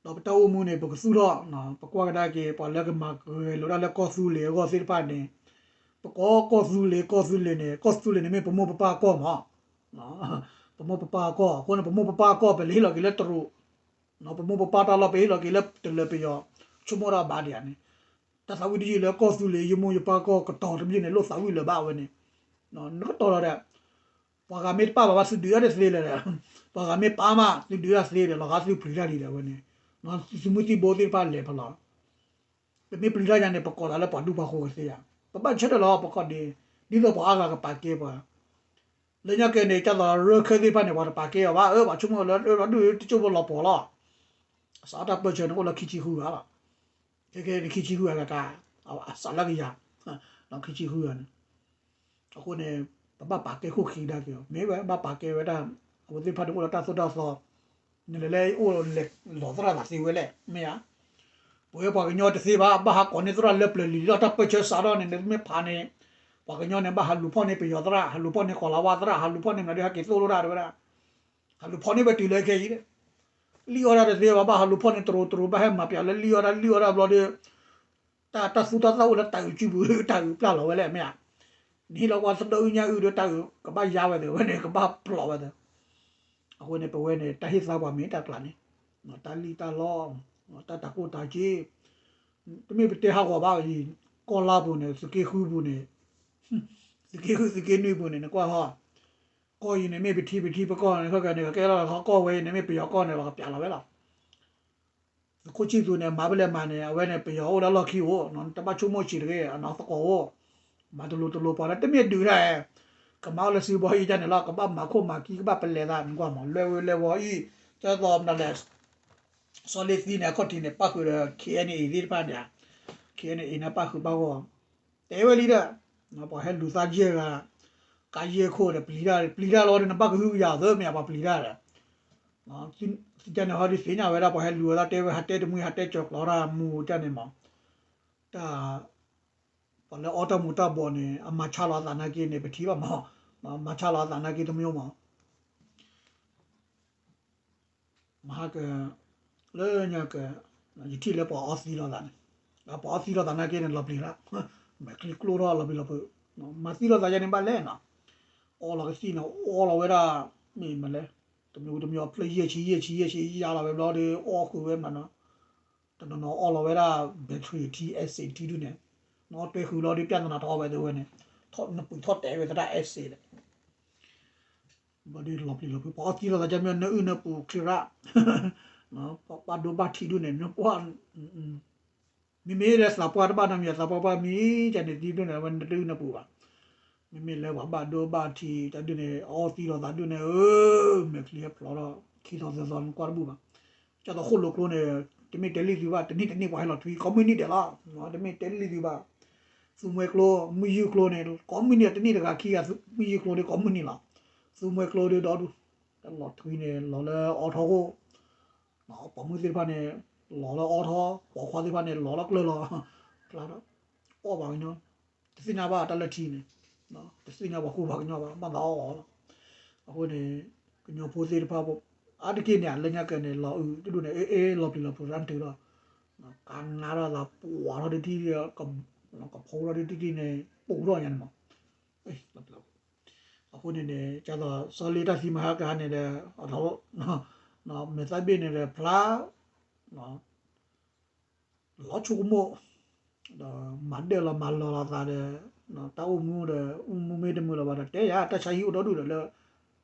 ဒီးပတၢ်အိၣ်မူန့ၣ် ပကသူၣ်ထီၣ်, ပကွၢ်ကဒါက့ၤ ပှၤလၢကမၤဂဲၤလိာ်တၢ်လၢကီၢ်သူလ့ၤအဂီၢ်သ့ၣ်တဖၣ်န့ၣ်, ပကိးကီၢ်သူလ့ၤ ကီၢ်သူလ့ၤန့ၣ်, ကီၢ်သူလ့ၤန့ၣ်မ့ၢ်ပမိၢ်ပပၢ်အကီၢ်မး. ပမိၢ်ပပၢ်အကီၢ်, အဃိန့ၣ် ပမိၢ်ပပၢ်အကီၢ် ပလဲၤဟ့ၣ်လီၤက့ၤလၢတရူး, ပမိၢ်ပပၢ်တၢ်လီၢ် ပဟ့ၣ်လီၤက့ၤလၢတလၢပယီၤ, ဆိကမိၣ်ဒၣ်ဘၣ်ဒံးဧါန့ၣ်, တၢ်သးဝံၣ်တယုၢ်လၢကီၢ်သူလ့ၤ ယမိၢ်ယပၢ်ကီၢ်ကတီၤတဘ့ၣ်န့ၣ် လိၣ်သးဝံၣ်လၢၤဘၣ်ဝဲန့ၣ်, နကတီၤလီၤဒီး ပှၤဂၤမ့ၢ်တပာ်ဘၣ်ဘၣ် သုဒုးတၢ်တသ့လၢၤဒီး, ပှၤဂၤမ့ၢ်ပာ်မး သုဒုးတၢ်သ့ဒီး လီၤဂာ်သုပျံၤတၢ်လံဒီးဝဲန့ၣ်, သုးမုၢ်သံၣ်ဘိသ့ၣ်တဖၣ်လဲၤဖဲလဲၣ်, ပမ့ၢ်ပျံၤတၢ်ယါန့ၣ် ပကိးသးလၢပှၤဒူပှၤဃိၤကသ့ဧါ, ပဘၣ်ဆၢထၢၣ်လီၤ ပခီၣ်ဒ့, ဒ်သိးပှၤအါဂၤကပာ်ကဲပှၤ, လၢညါကဲန့ၣ် ကၢ်သိးရၢခၢၣ်သ့ၣ်တဖၣ်န့ၣ် ပှၤတပာ်ကဲအီၤဘၣ်, အၢ ပှၤဆိကမိၣ်လၢဒူၣ်တကၠိၢ်ဖိလီၤပှီၤလီၤ, စးထီၣ်တၢ်ပၢၢ်ဆၢန့ၣ်အိၣ်လၢခံဆံဃုဂၤလီၤ. ခဲခဲန့ၣ် ခံဆံဃုဂၤကကါ, အစးလၢကယၤ, ခံဆံဃုဂၤန့ၣ်, အဃိန့ၣ် ပဘၣ်ပာ်ကဲခိၣ်ခံကဒါက့ၤအီၤ, မ့ၢ်ဝဲဘၣ်ပာ်ကဲဝဲဒၣ်, အဝဲသ့ၣ်တဖၣ်န့ၣ်အိၣ်ဒီးတၢ်သိၣ်တၢ်သီ, နလဲၤလဲၤအိၣ်လဲၤလီၤသရၣ်သးသ့ဝဲလဲၣ်, မ့ၢ်ဧါ. ပဝဲပှၤကညီတသ့ဘၣ်, ဘၣ်ဟးကိးန့ၢ်သရၣ်လၢပျၢၤလံၤလီၤ, တၢ်ပၢၢ်ဆၢစးထီၣ်န့ၣ် နမ့ၢ်ဖးန့ၣ်, ပှၤကညီန့ၣ် ဘၣ်ဟးလူၤဖီၣ်န့ၢ်ပယီၤသရၣ်, ဟးလူၤဖီၣ်န့ၢ်ကီၤလၤဝါသရၣ်, ဟးလူၤဖီၣ်န့ၢ်မနုၤဒီး ဟဲက့ၤသိၣ်လိတၢ်တဲဝဲဒၣ် ဟးလူၤဖီၣ်န့ၢ်ဝဲတုၤလၢခဲအံၤ, လံၣ်အီၣ်တၢ်တသ့ဘၣ်, ဘၣ်ဟးလူၤဖီၣ်န့ၢ်တရူး, တရူးဘၣ်ဟဲမၤပျးလၢ လံၣ်အီၣ်တၢ်, လံၣ်အီၣ်တၢ်ဘျီဒီး, တၢ်သူၣ်တၢ်သၣ်အိၣ်လၢတၢ်အုးစုပူၤ, တၢ်အုးပျၢ်လီၤဝဲလဲၣ်, မ့ၢ်ဧါ. နဟ့ၣ်လီၤကွၢ်သဒၢအုၣ်ညၣ်အုၣ်ဒီး တၢ်အုးကဘၣ်ယါဝဲသ့ဝဲန့ၣ်, ကဘၣ်ဖျိးဝဲသ့. အဃိန့ၣ် ပဝဲန့ၣ် တၢ်ဟ့ၣ်သါပှၤမ့ၢ်တၢ်ကျါန့ၣ်, တၢ်လံၣ်တၢ်လီ, တၢ်တၤကျိၣ်တၤစ့, တမ့ၢ်ပတဲဟးဂီၤဘၣ်အံၤ, ကီၢ်လါပူၤန့ၣ် သုးက့ဃုပူၤန့ၣ်, သုးက့ဃု သုးက့နွံပူၤန့ၣ် နကွၢ်ဟီ, ကီၢ်အံၤန့ၣ် မ့ၢ်ပထံပထံပကီၢ်န့ၣ် ခဲကနံၣ် ကကဲထီၣ်လၢကီၢ်ဝဲအံၤန့ၣ် မ့ၢ်ပယီၤကီၢ်န့ၣ် ပကပျးလီၤဝဲလီၤ. သုးခိၣ်ဆံၣ်သူးန့ၣ် မၤဖဲလဲၣ်မၤန့ၣ် အဝဲန့ၣ် ပယီၤအိၣ်လၢလီၢ်ခံအိၣ်, တဘၣ်ဆိကမိၣ်ဆံးတဂ့ၤ, အနီၢ်သကိးအိၣ်, မၤတလိၤတလိၤပှၤလၢတမ့ၢ်ဒုးတၢ်, ကမၤအီၤလၢစုဘီအံၤဒ်န့ၣ်လီၤ, ကဘၣ်မၤခိၣ်မၤကံ ကဘၣ်ပလဲၤသးန့ၣ်ကွၢ်မး, လွဲၢ်ဝဲလွဲၢ်ဝီအံၤ, ကၢ်သိးမနုၤလဲၣ်, စီၤလ့သံန့ၣ် အခီၣ်ထံးန့ၣ် ပၣ်ဃုာ်ဒီး ခ့ၣ်အဲၣ်အ့ၣ်သ့ၣ်တဖၣ်န့ၣ်, ခ့ၣ်အဲၣ်အ့ၣ်န့ၣ် ပၣ်ဃုာ်ဘၣ်ဂီၢ်, တဲဝဲလံဒီး, ပှၤဟဲလူၤသးယဲၢ်ဂၤ, ကါယဲၢ်ခိၣ်ဒီး ပျံၤတၢ်, ပျံၤတၢ်လီၤဒီး နဘၣ်ကဟုကယာ်သၢမ့ၢ်ဧါ ပှၤပျံၤတၢ်ဒီး သုကန့ၣ်ဟီဒုးသ့ၣ်ညါဝဲဒၣ် ပှၤဟဲလူၤဝဲဒၣ် တဲဝဲ ဟးတဲတမှံၤ ဟးတဲကၠီၤကျီတၢ်မူကန့ၣ်မး, တၢ်, ပှၤလၢအီတၢ်မူၤတၢ်ဘှီးန့ၣ် အမၤဆါလီၤအသးနာ်က့န့ၣ် ပထံၣ်ဘၣ်မး, မၤဆါလီၤအသးနာ်က့တမံၤမး, မဟါက, လၢညါက, ယထံၣ်လၢပှၤအီသံလိာ်သးန့ၣ်, ပှၤအီသံလိာ်သးနာ်က့န့ၣ် လီၤပျံၤလၢ, မဲာ်ချံကျိထီၣ်လီၤပျံၤလီၤဖုး, မၤသံလိာ်သးယဲန့ၣ်ဘၣ်လဲၣ်နီၤ, အီလီၤကသံၣ်န့ၣ် အီလီၤဝဲဒၣ်, မ့ၢ်မလဲၣ်, တမံၤတမံၤအီဖျၢၣ်ယဲၢ်ဆံယဲၢ်ဆံယဲၢ်ဆံ ယါလီၤဝဲဘျီဒီး အီဃုာ်ဝဲမးနီၤ, တ နီၢ်နီၢ်အီၣ်လီၤဝဲဒၣ် battery ထံ acid ထံဒုန့ၣ်, နီၢ်တွဲဃုာ်လီၤဒီး ပြဿနာ ထီၣ်ဝဲသ့ဝဲန့ၣ်, နပှံၤထီၣ်တဲာ်ဝဲသဒၣ် acid ဒီး ဘၣ်ဒီးလီၤပျံၤလီၤဖုး ပှၤအီသံလီၤသး ကမ့ၢ်နအုၣ်နပူၤချံရၣ်, ဘၣ်ဒိဘၣ်ထံးဒုန့ၣ် နပှၢ် မ့မ့ၢ်လၢသးပှၢ်တဘၣ်နီတမံၤ သးပှၢ်ပှၢ်မံ ကန့ၣ်သံဒုန့ၣ် အဝဲနတအုၣ်နပူၤဘၣ်. မ့မ့ၢ်လၢပှၤဘၣ်ဒိဘၣ်ထံးတၢ်ဒုန့ၣ် အီသံလီၤသးဒုန့ၣ် ဧၢ, မဲာ်ချံဟဲဖျိးထီၣ် ခံသီသၢသီနကွၢ်တဘူၣ်ဘၣ်. ကၢ်သိးဃိၣ်လိာ်ကျိန့ၣ် တမ့ၢ်တဲလံသုဘၣ် တနံၣ်တနံၣ်ပှၤဟဲလီၤထွံ ကိးမုၢ်နံၤဒဲးလီၤ. တမ့ၢ်တဲလံသုဘၣ်. သူမွဲကျိ မုၢ်ယူၢ်ကျိန့ၣ် ကိးမုၢ်နံၤ တနံၣ်တဂၤခံဂၤ မုၢ်ယူၢ်ကျိဒီးကိးမုၢ်နံၤလီၤ. သူမွဲကျိဒီးဒီဒူၣ် တၢ်လီၤထွံန့ၣ် လီၤလၢအီထီၣ်ဃိၣ် ပိာ်မုၣ်သ့ၣ်တဖၣ်န့ၣ် လီၤလၢအီထီၣ်, ပိာ်ခွါသ့ၣ်တဖၣ်န့ၣ် လီၤလၢကျၢၢ်လီၤ. ဖျါထီၣ် အီၣ်ဘၣ်ကညီ, တသ့ၣ်ညါဘၣ်တၢ်လၢထံန့ၣ်, တသ့ၣ်ညါပှၤကူပှၤကညီဘၣ် ဘၣ်သးအီၣ်အီၣ်လီၤ. အဃိန့ၣ် ကညီဖိသ့ၣ်တဖၣ် အါတက့ၢ်န့ၣ် အလၢညါကဲန့ၣ် လီၤအုးတဒူၣ်န့ၣ် အ့ၣ်အ့ၣ် လီၤပျံၤလီၤဖုးတၢ်တတုၤလီၤ. ကနါထီၣ်သး ပှၤထီၣ်တထံၣ် ကဖိထီၣ်တထံၣ်န့ၣ် ပူၤထီၣ်ညါန့ၣ်မး. အဃိန့ၣ်န့ၣ် ကၢ်သိးစီၤလ့တၢ်သံမဟါကဟါန့ၣ်ဒီး မဲာ်သၣ်ဘ့ၣ်န့ၣ်ဒီးဖျါ လီၤဆိကမိၣ် ဒီးမၤဒၢၣ်လီၤမၤလီၤလီၤသးဒီး တၢ်အိၣ်မူဒီး အိၣ်မူမ့ၢ်တမုာ်လီၤဘၣ်ဒီး တဲယၤတၢ်ဆါဟံၣ်အိၣ်ဒီဒူၣ်ဒီးလၢ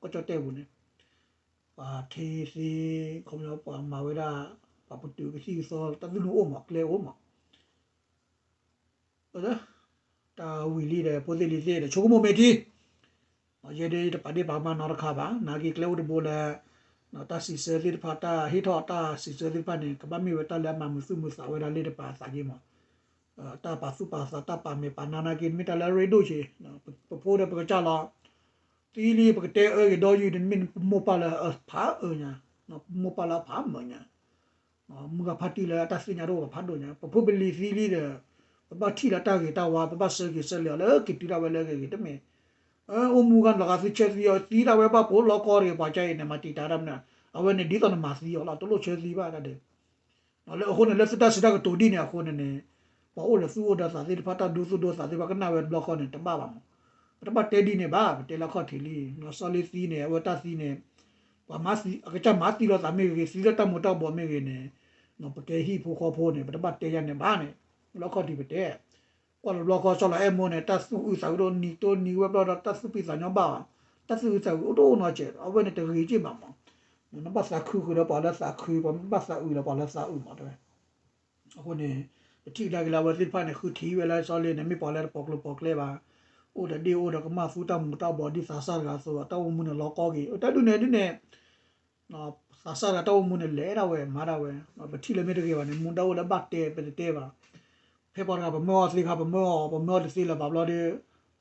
ကီၢ်ကၠီၣ်တဲၣ်ပူၤန့ၣ် ပှၤထံသ့ ခီပညီပှၤမၤဝဲဒၣ် ပှၤပတုာ်ကသံၣ်ကသီ တၢ်သူၣ်နူအိၣ်မး ကျဲအိၣ်မး တၢ်ဝံၤလံဒီး ဖိသ့ၣ်လံၤသ့ၣ်ဒီး ဆိကမိၣ်မ့ၢ်ထံ ယဲဒၣ်တပာ်ဒ့ၣ်ပာ်ကမၣ်နီတခါဘၣ် နာ်က့ကျဲအိၣ်တဘိလၢ တၢ်စံးဆၢသ့ၣ်တဖၣ် တၢ်ဟ့ၣ်ထီၣ်တၢ်စံးဆၢသ့ၣ်တဖၣ်န့ၣ် ကဘၣ်မ့ၢ်ဝဲတၢ်လၢအမၤမုာ်သူၣ်မုာ်သးဝဲဒၣ်လ့တပာ်သးက့မး တၢ်ပာ်သူၣ်ပာ်သး တၢ်ပာ်မဲာ်ပာ်နါနာ်က့ မ့ၢ်တၢ်လၢအရ့ဒိၣ်က့ၤ ပဖိဒီးပကစၢ်လီၤ သံလံ ပကတဲအၢဂ့ၤဒီးယုာ်န့ၣ် မ့ၢ်ပမိၢ်ပၢ်လၢအဖးအၢညါ ပမိၢ်ပၢ်လၢအဖးမၢ်ညါ မုၢ်ဂၤဖးတံၢ်လၢတၢ်သ့ၣ်ညါတအိၣ်ဘၣ်ဖးဒိၣ်ညါ ပဖိပလံၤသံလံဒီး ပဘၣ်ထံၣ်လၢတၢ်ဂ့ၤတၢ်ဝါ ပဘၣ်ဆၢဂ့ၤဆၢလံအီၤလၢက့ၤတုၤဒၣ်ဝဲလၢအဂ့ၤဂ့ၤတမ့ၢ် အိၣ်မူခါန့ၣ်လီၤဂာ်သုဆၢသံအီၤ သံဒၣ်ဝဲဘၣ်ပိာ်လီၤကီတဂ့ၤ ပှၤကါအံၤန့ၣ် မၤတံာ်တာ်တၢ်မနုၤ အဝဲန့ၣ်ဒ်သိးနမၤသံအီၤလီၤ တလိၣ်ဆၢသံဘၣ်တၢ်ဒဲး လၢအဃိန့ၣ် လၢသုတၢ်စံးတၢ်ကတိၤဒ်န့ၣ်အဃိန့ၣ်န့ၣ် ပှၤအိၣ်ဒီးသူၣ်အိၣ်ဒီးသးသ့ၣ်တဖၣ် တၢ်ဒိသူၣ်ဒိသးသ့ၣ်တဖၣ် ကနၣ်ဝဲတဘျီဃီန့ၣ် တဘၣ်ဘၣ်မး ပတဘၣ်တဲဒ်န့ၣ်ဘၣ် ပတဲလၢခီၣ်ထံးလံ စီၤလ့သံန့ၣ် အဝဲတၢ်သံန့ၣ် ပှၤမၤသံ အကစၢ်မၤသံလီၤသးမ့ၢ်ဂ့ၤ သံလၢတၢ်မူၤတၢ်ဘှီးမ့ၢ်ဂ့ၤန့ၣ် ပကဲဟံၣ်ဖိဃီဖိန့ၣ် ပတဘၣ်တဲယၤန့ၣ်ဘၣ်န့ၣ် လၢခီၣ်ထံးပတဲ ကွၢ်လီၤဘျီဃီ စီၤလီၤအဲၣ်မိၢ်န့ၣ် တၢ်သူၣ်အုးသးအုးဒိၣ် နံၤတိၢ်နံၤဝဲဘျီဒီး တၢ်သူၣ်ဖှံသးညီဘၣ်ဘၣ် တၢ်သူၣ်အုးသးအုးအိၣ်ဒိၣ်နီၢ်ကဲး အဝဲန့ၣ်တဂ့ၤက့ၢ်ဘၣ်မး နဘၣ်သးခုဃုာ်ဒီးပှၤလၢသးခု ပှၤဘၣ်သးအုးဒီးပှၤလၢသးအုးမးတဲဝဲ အဃိန့ၣ် ပထံၣ်ကဒါက့ၤလၢအဝဲသ့ၣ်တဖၣ်န့ၣ် ဃုထံၣ်ဝဲလၢစီၤလ့န့ၣ် မ့ၢ်ပှၤလၢတပိာ်ကျိၤပိာ်ကျဲဘၣ် အိၣ်ဒီးဒ့ၣ်အိၣ်ဒီးကမၣ်သူတၢ်မူၤတၢ်ဘှီးဒ်သးစၢ်တဂၤအသိး တၢ်အိၣ်မူန့ၣ်လီၤကီက့ၤ တၢ်ဒုးန့ၣ်ဒုးန့ၣ် သးစၢ်တဂၤတၢ်အိၣ်မူန့ၣ် လဲၤဒၣ်ဝဲ မၤဒၣ်ဝဲ ပထံၣ်လၢမ့ၢ်တဂ့ၤဘၣ်န့ၣ် မူဒါအိၣ်လၢဘၣ်တဲ ပတတဲဘၣ် ဖဲပှၤတဂၤပမၢအီၤသ့ခါ ပမၢအီၤ ပမၢအီၤတသ့လၢၤဘၣ်ဘျီဒီး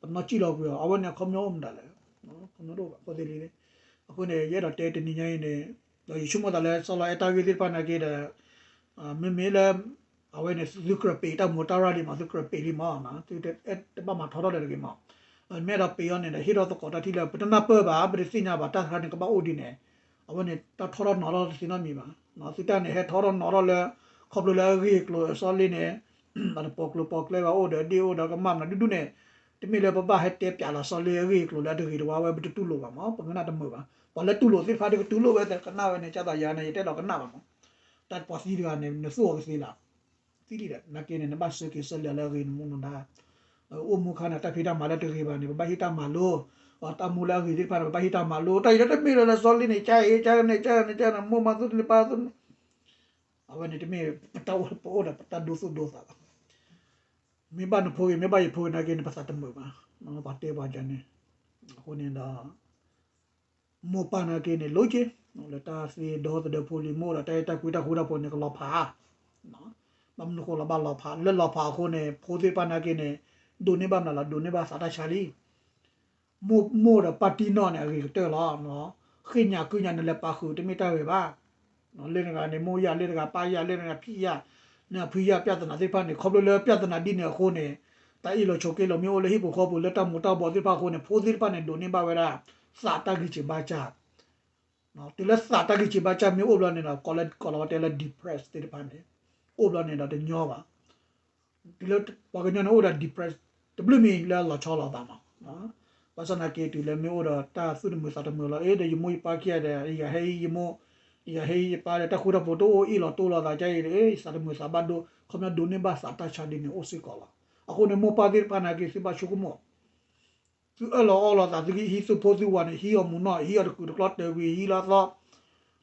ပနီၢ်စံၣ်လီၤကွံာ်အီၤ အဝဲန့ၣ်အခီပညီအိၣ်မတၤလဲၣ် ခီပညီတအိၣ်ဘၣ် အဃိသ့ၣ်လံ အဃိန့ၣ် ယအဲၣ်ဒိးတဲတနံၤညါအံၤန့ၣ် ဒီးယဆိကမိၣ်သးလၢစီၤလီၤအဲၣ်တၢ်ဂ့ၢ်သ့ၣ်တဖၣ်နာ်က့ဒီး မ့မ့ၢ်လၢ အဝဲန့ၣ် သုကြၢးပ့းတၢ်မူၤတၢ်ရၢ်လံမး သုကြၢးပ့းလံမး သုတဘၣ်မၤထီထီၣ်လၢၤတဂ့ၤမး မ့ၢ်အဲၣ်ဒိးပ့းအီၤန့ၣ်ဒီး ဟ့ၣ်ထီၣ်သကိးတၢ်ထံၣ်လၢ ပတနၢ်ပၢၢ်ဘၣ် ပတသ့ၣ်ညါဘၣ် တၢ်တခါန့ၣ်ကဘၣ်အိၣ်ဒ်န့ၣ် အဝဲန့ၣ် တၢ်ထီထီၣ်နီၤထီၣ်တသ့နီတမံၤဘၣ် သုတၢ်န့ၣ် ဟဲထီထီၣ်နီၤထီၣ်လၢ ခီဖျိလၢအဂ့ၢ်အကျိၤစီၤလ့န့ၣ် ဘၣ်တပိာ်ကျိၤပိာ်ကျဲဘၣ် အိၣ်ဒီးဒ့ၣ်အိၣ်ဒီးကမၣ်မနုၤဒုဒုန့ၣ် တမ့ၢ်လၢပဘၣ်ဟဲတဲပျးလီၤစီၤလ့အဂ့ၢ်အကျိၤလၢအတဂ့ၤတဝါဝဲ ပတတူၢ်လိာ်ဘၣ်မး ပကနၣ်တမုာ်ဘၣ် ပှၤလၢတူၢ်လိာ်သ့ၣ်တဖၣ်တကတူၢ်လိာ်ဝဲသ့ၣ်ကနၣ်ဝဲန့ၣ် ကၢ်သိးယၤန့ၣ် ယတဲဒီးကနၣ်ဘၣ်မး တၢ်ပှၤသံတဂၤန့ၣ် နသူၣ်အီၤကသ့လၢ သံလံဒီး နာ်က့န့ၣ် နဘၣ်ဆၢက့ၤဆၢလံလၢအဂ့ၤနမူနဒါ အိၣ်မူခါန့ၣ် တၢ်ဖံးတၢ်မၤလၢတဂ့ၤဘၣ်န့ၣ် ပဘၣ်ဟ့ၣ်တၢ်မၤလိ တၢ်မူလၢအဂ့ၤသ့ၣ်တဖၣ်န့ၣ် ပဘၣ်ဟ့ၣ်တၢ်မၤလိ တၢ်အံၤလၢတမ့ၢ်လၢလၢစီၤလ့န့ၣ် ကၢ်အံၤ ကၢ်န့ၣ် ကၢ်န့ၣ် ကၢ်န့ၣ် မိၢ်မၤသူၣ်တန့ၢ်ပၢ်သူၣ် အဝဲန့ၣ်တမ့ၢ် ပတၢ်အိၣ်ဒီးပတၢ်ဒိသူၣ်ဒိသးဘၣ် မ့ၢ်ဘၣ်နဖိဂ့ၤ မ့ၢ်ဘၣ်ယဖိဂ့ၤနာ်က့န့ၣ် ပသးတမုာ်ဘၣ် ပှၤတဲပှၤဒ်န့ၣ် အဃိန့ၣ်ဒီး မိၢ်ပၢ်နာ်က့န့ၣ် လိၣ်က့ၤ လၢတၢ်သ့ဒီသဒၢဖိလံၤ မိၢ်ဒီးတၢ်အဲၣ်တၢ်ကွံတၢ်ဃူတၢ်ဖိးန့ၣ် ကလီၤဖး ဘၣ်မနုၤဃိလီၤဘၣ်လီၤဖး လၢလီၤဖးအဃိန့ၣ် ဖိသ့ၣ်တဖၣ်နာ်က့န့ၣ် ဒိးန့ၢ်ဘၣ်မနုၤလီၤ ဒိးန့ၢ်ဘၣ်သးတၢ်ဆါလံ မိၢ်မိၢ်ဒီးပၢ်တံၢ်နီၢ်န့ၣ် အဂ့ၤကတၢၢ်လီၤ ဃ့ၢ်ညၣ်ကုၢ်ညၣ်န့ၣ် လဲၤပာ်ဃုာ်တမ့ၢ်တၢ်ဂ့ၤဘၣ် လၢနဂၤန့ၣ် မိၢ်ယၢ် လၢနဂၤပၢ်ယၢ် လၢနဂၤဖံယၢ် နဖံယၢ် ပြဿနာသ့ၣ်တဖၣ်န့ၣ် ခီဖျိလၢပြဿနာဒ်န့ၣ်အဃိန့ၣ် တၢ်အ့ၣ်လိာ်ဆိးက့လိာ်မ့ၢ်အိၣ်လၢဟံၣ်ပူၤဃီပူၤ လၢတၢ်မူၤတၢ်ဘှီးသ့ၣ်တဖၣ်အဃိန့ၣ် ဖိသ့ၣ်တဖၣ်န့ၣ် ဒိးန့ၢ်ဘၣ်ဝဲဒၣ် သးတၢ်ဂံၢ်စၢ်ဘါစၢ် တုၤလၢသးတၢ်ဂံၢ်စၢ်ဘါစၢ်မ့ၢ်အိၣ်ဘျီန့ၣ်ဒီး ကိးလၢကိးလီၤဝဲတဲလၢ depress သ့ၣ်တဖၣ်န့ၣ် အိၣ်ဘျီန့ၣ်ဒီးတညီဘၣ် တုၤလၢပှၤကညီန့ၣ်အိၣ်ဒီး depress တဘျုးမံၤလၢလီၤဆီလိာ်သးမး ဘၣ်ဆၣ်သနာ်က့တုၤလၢမ့ၢ်အိၣ်ဒီးတၢ်သူၣ်တမုာ်သးတမုာ်လီၤ အ့ ဒီးယမိၢ်ယပၢ်ခံဂၤဒီး ယဟဲအံၤယမိၢ် ယဟဲယပၢ်ဒီးတၢ်ဃူတၢ်ဖိးတအိၣ် အ့ၣ်လိာ်တိၢ်လိာ်သး ကဲအံၤ ယသးတမုာ်သးဘၣ်ဒိ ခီပညီဒိးန့ၢ်ဘၣ်သးတၢ်ဆါဒ်န့ၣ်အိၣ်စ့ၢ်ကီးလီၤ. အဃိန့ၣ် မိၢ်ပၢ်သ့ၣ်တဖၣ်နာ်က့ သုဘၣ်ဆိကမိၣ် သုအၢၣ်လီၤအီလီၤသး သုကဟံးသုဖိသုဝၤန့ၣ် ဟံးအီၤမူးနီၢ် ဟံးအီၤတကုာ်တကျီတၢၤကွံာ် ဟံးလီၤသီ တၢ်လ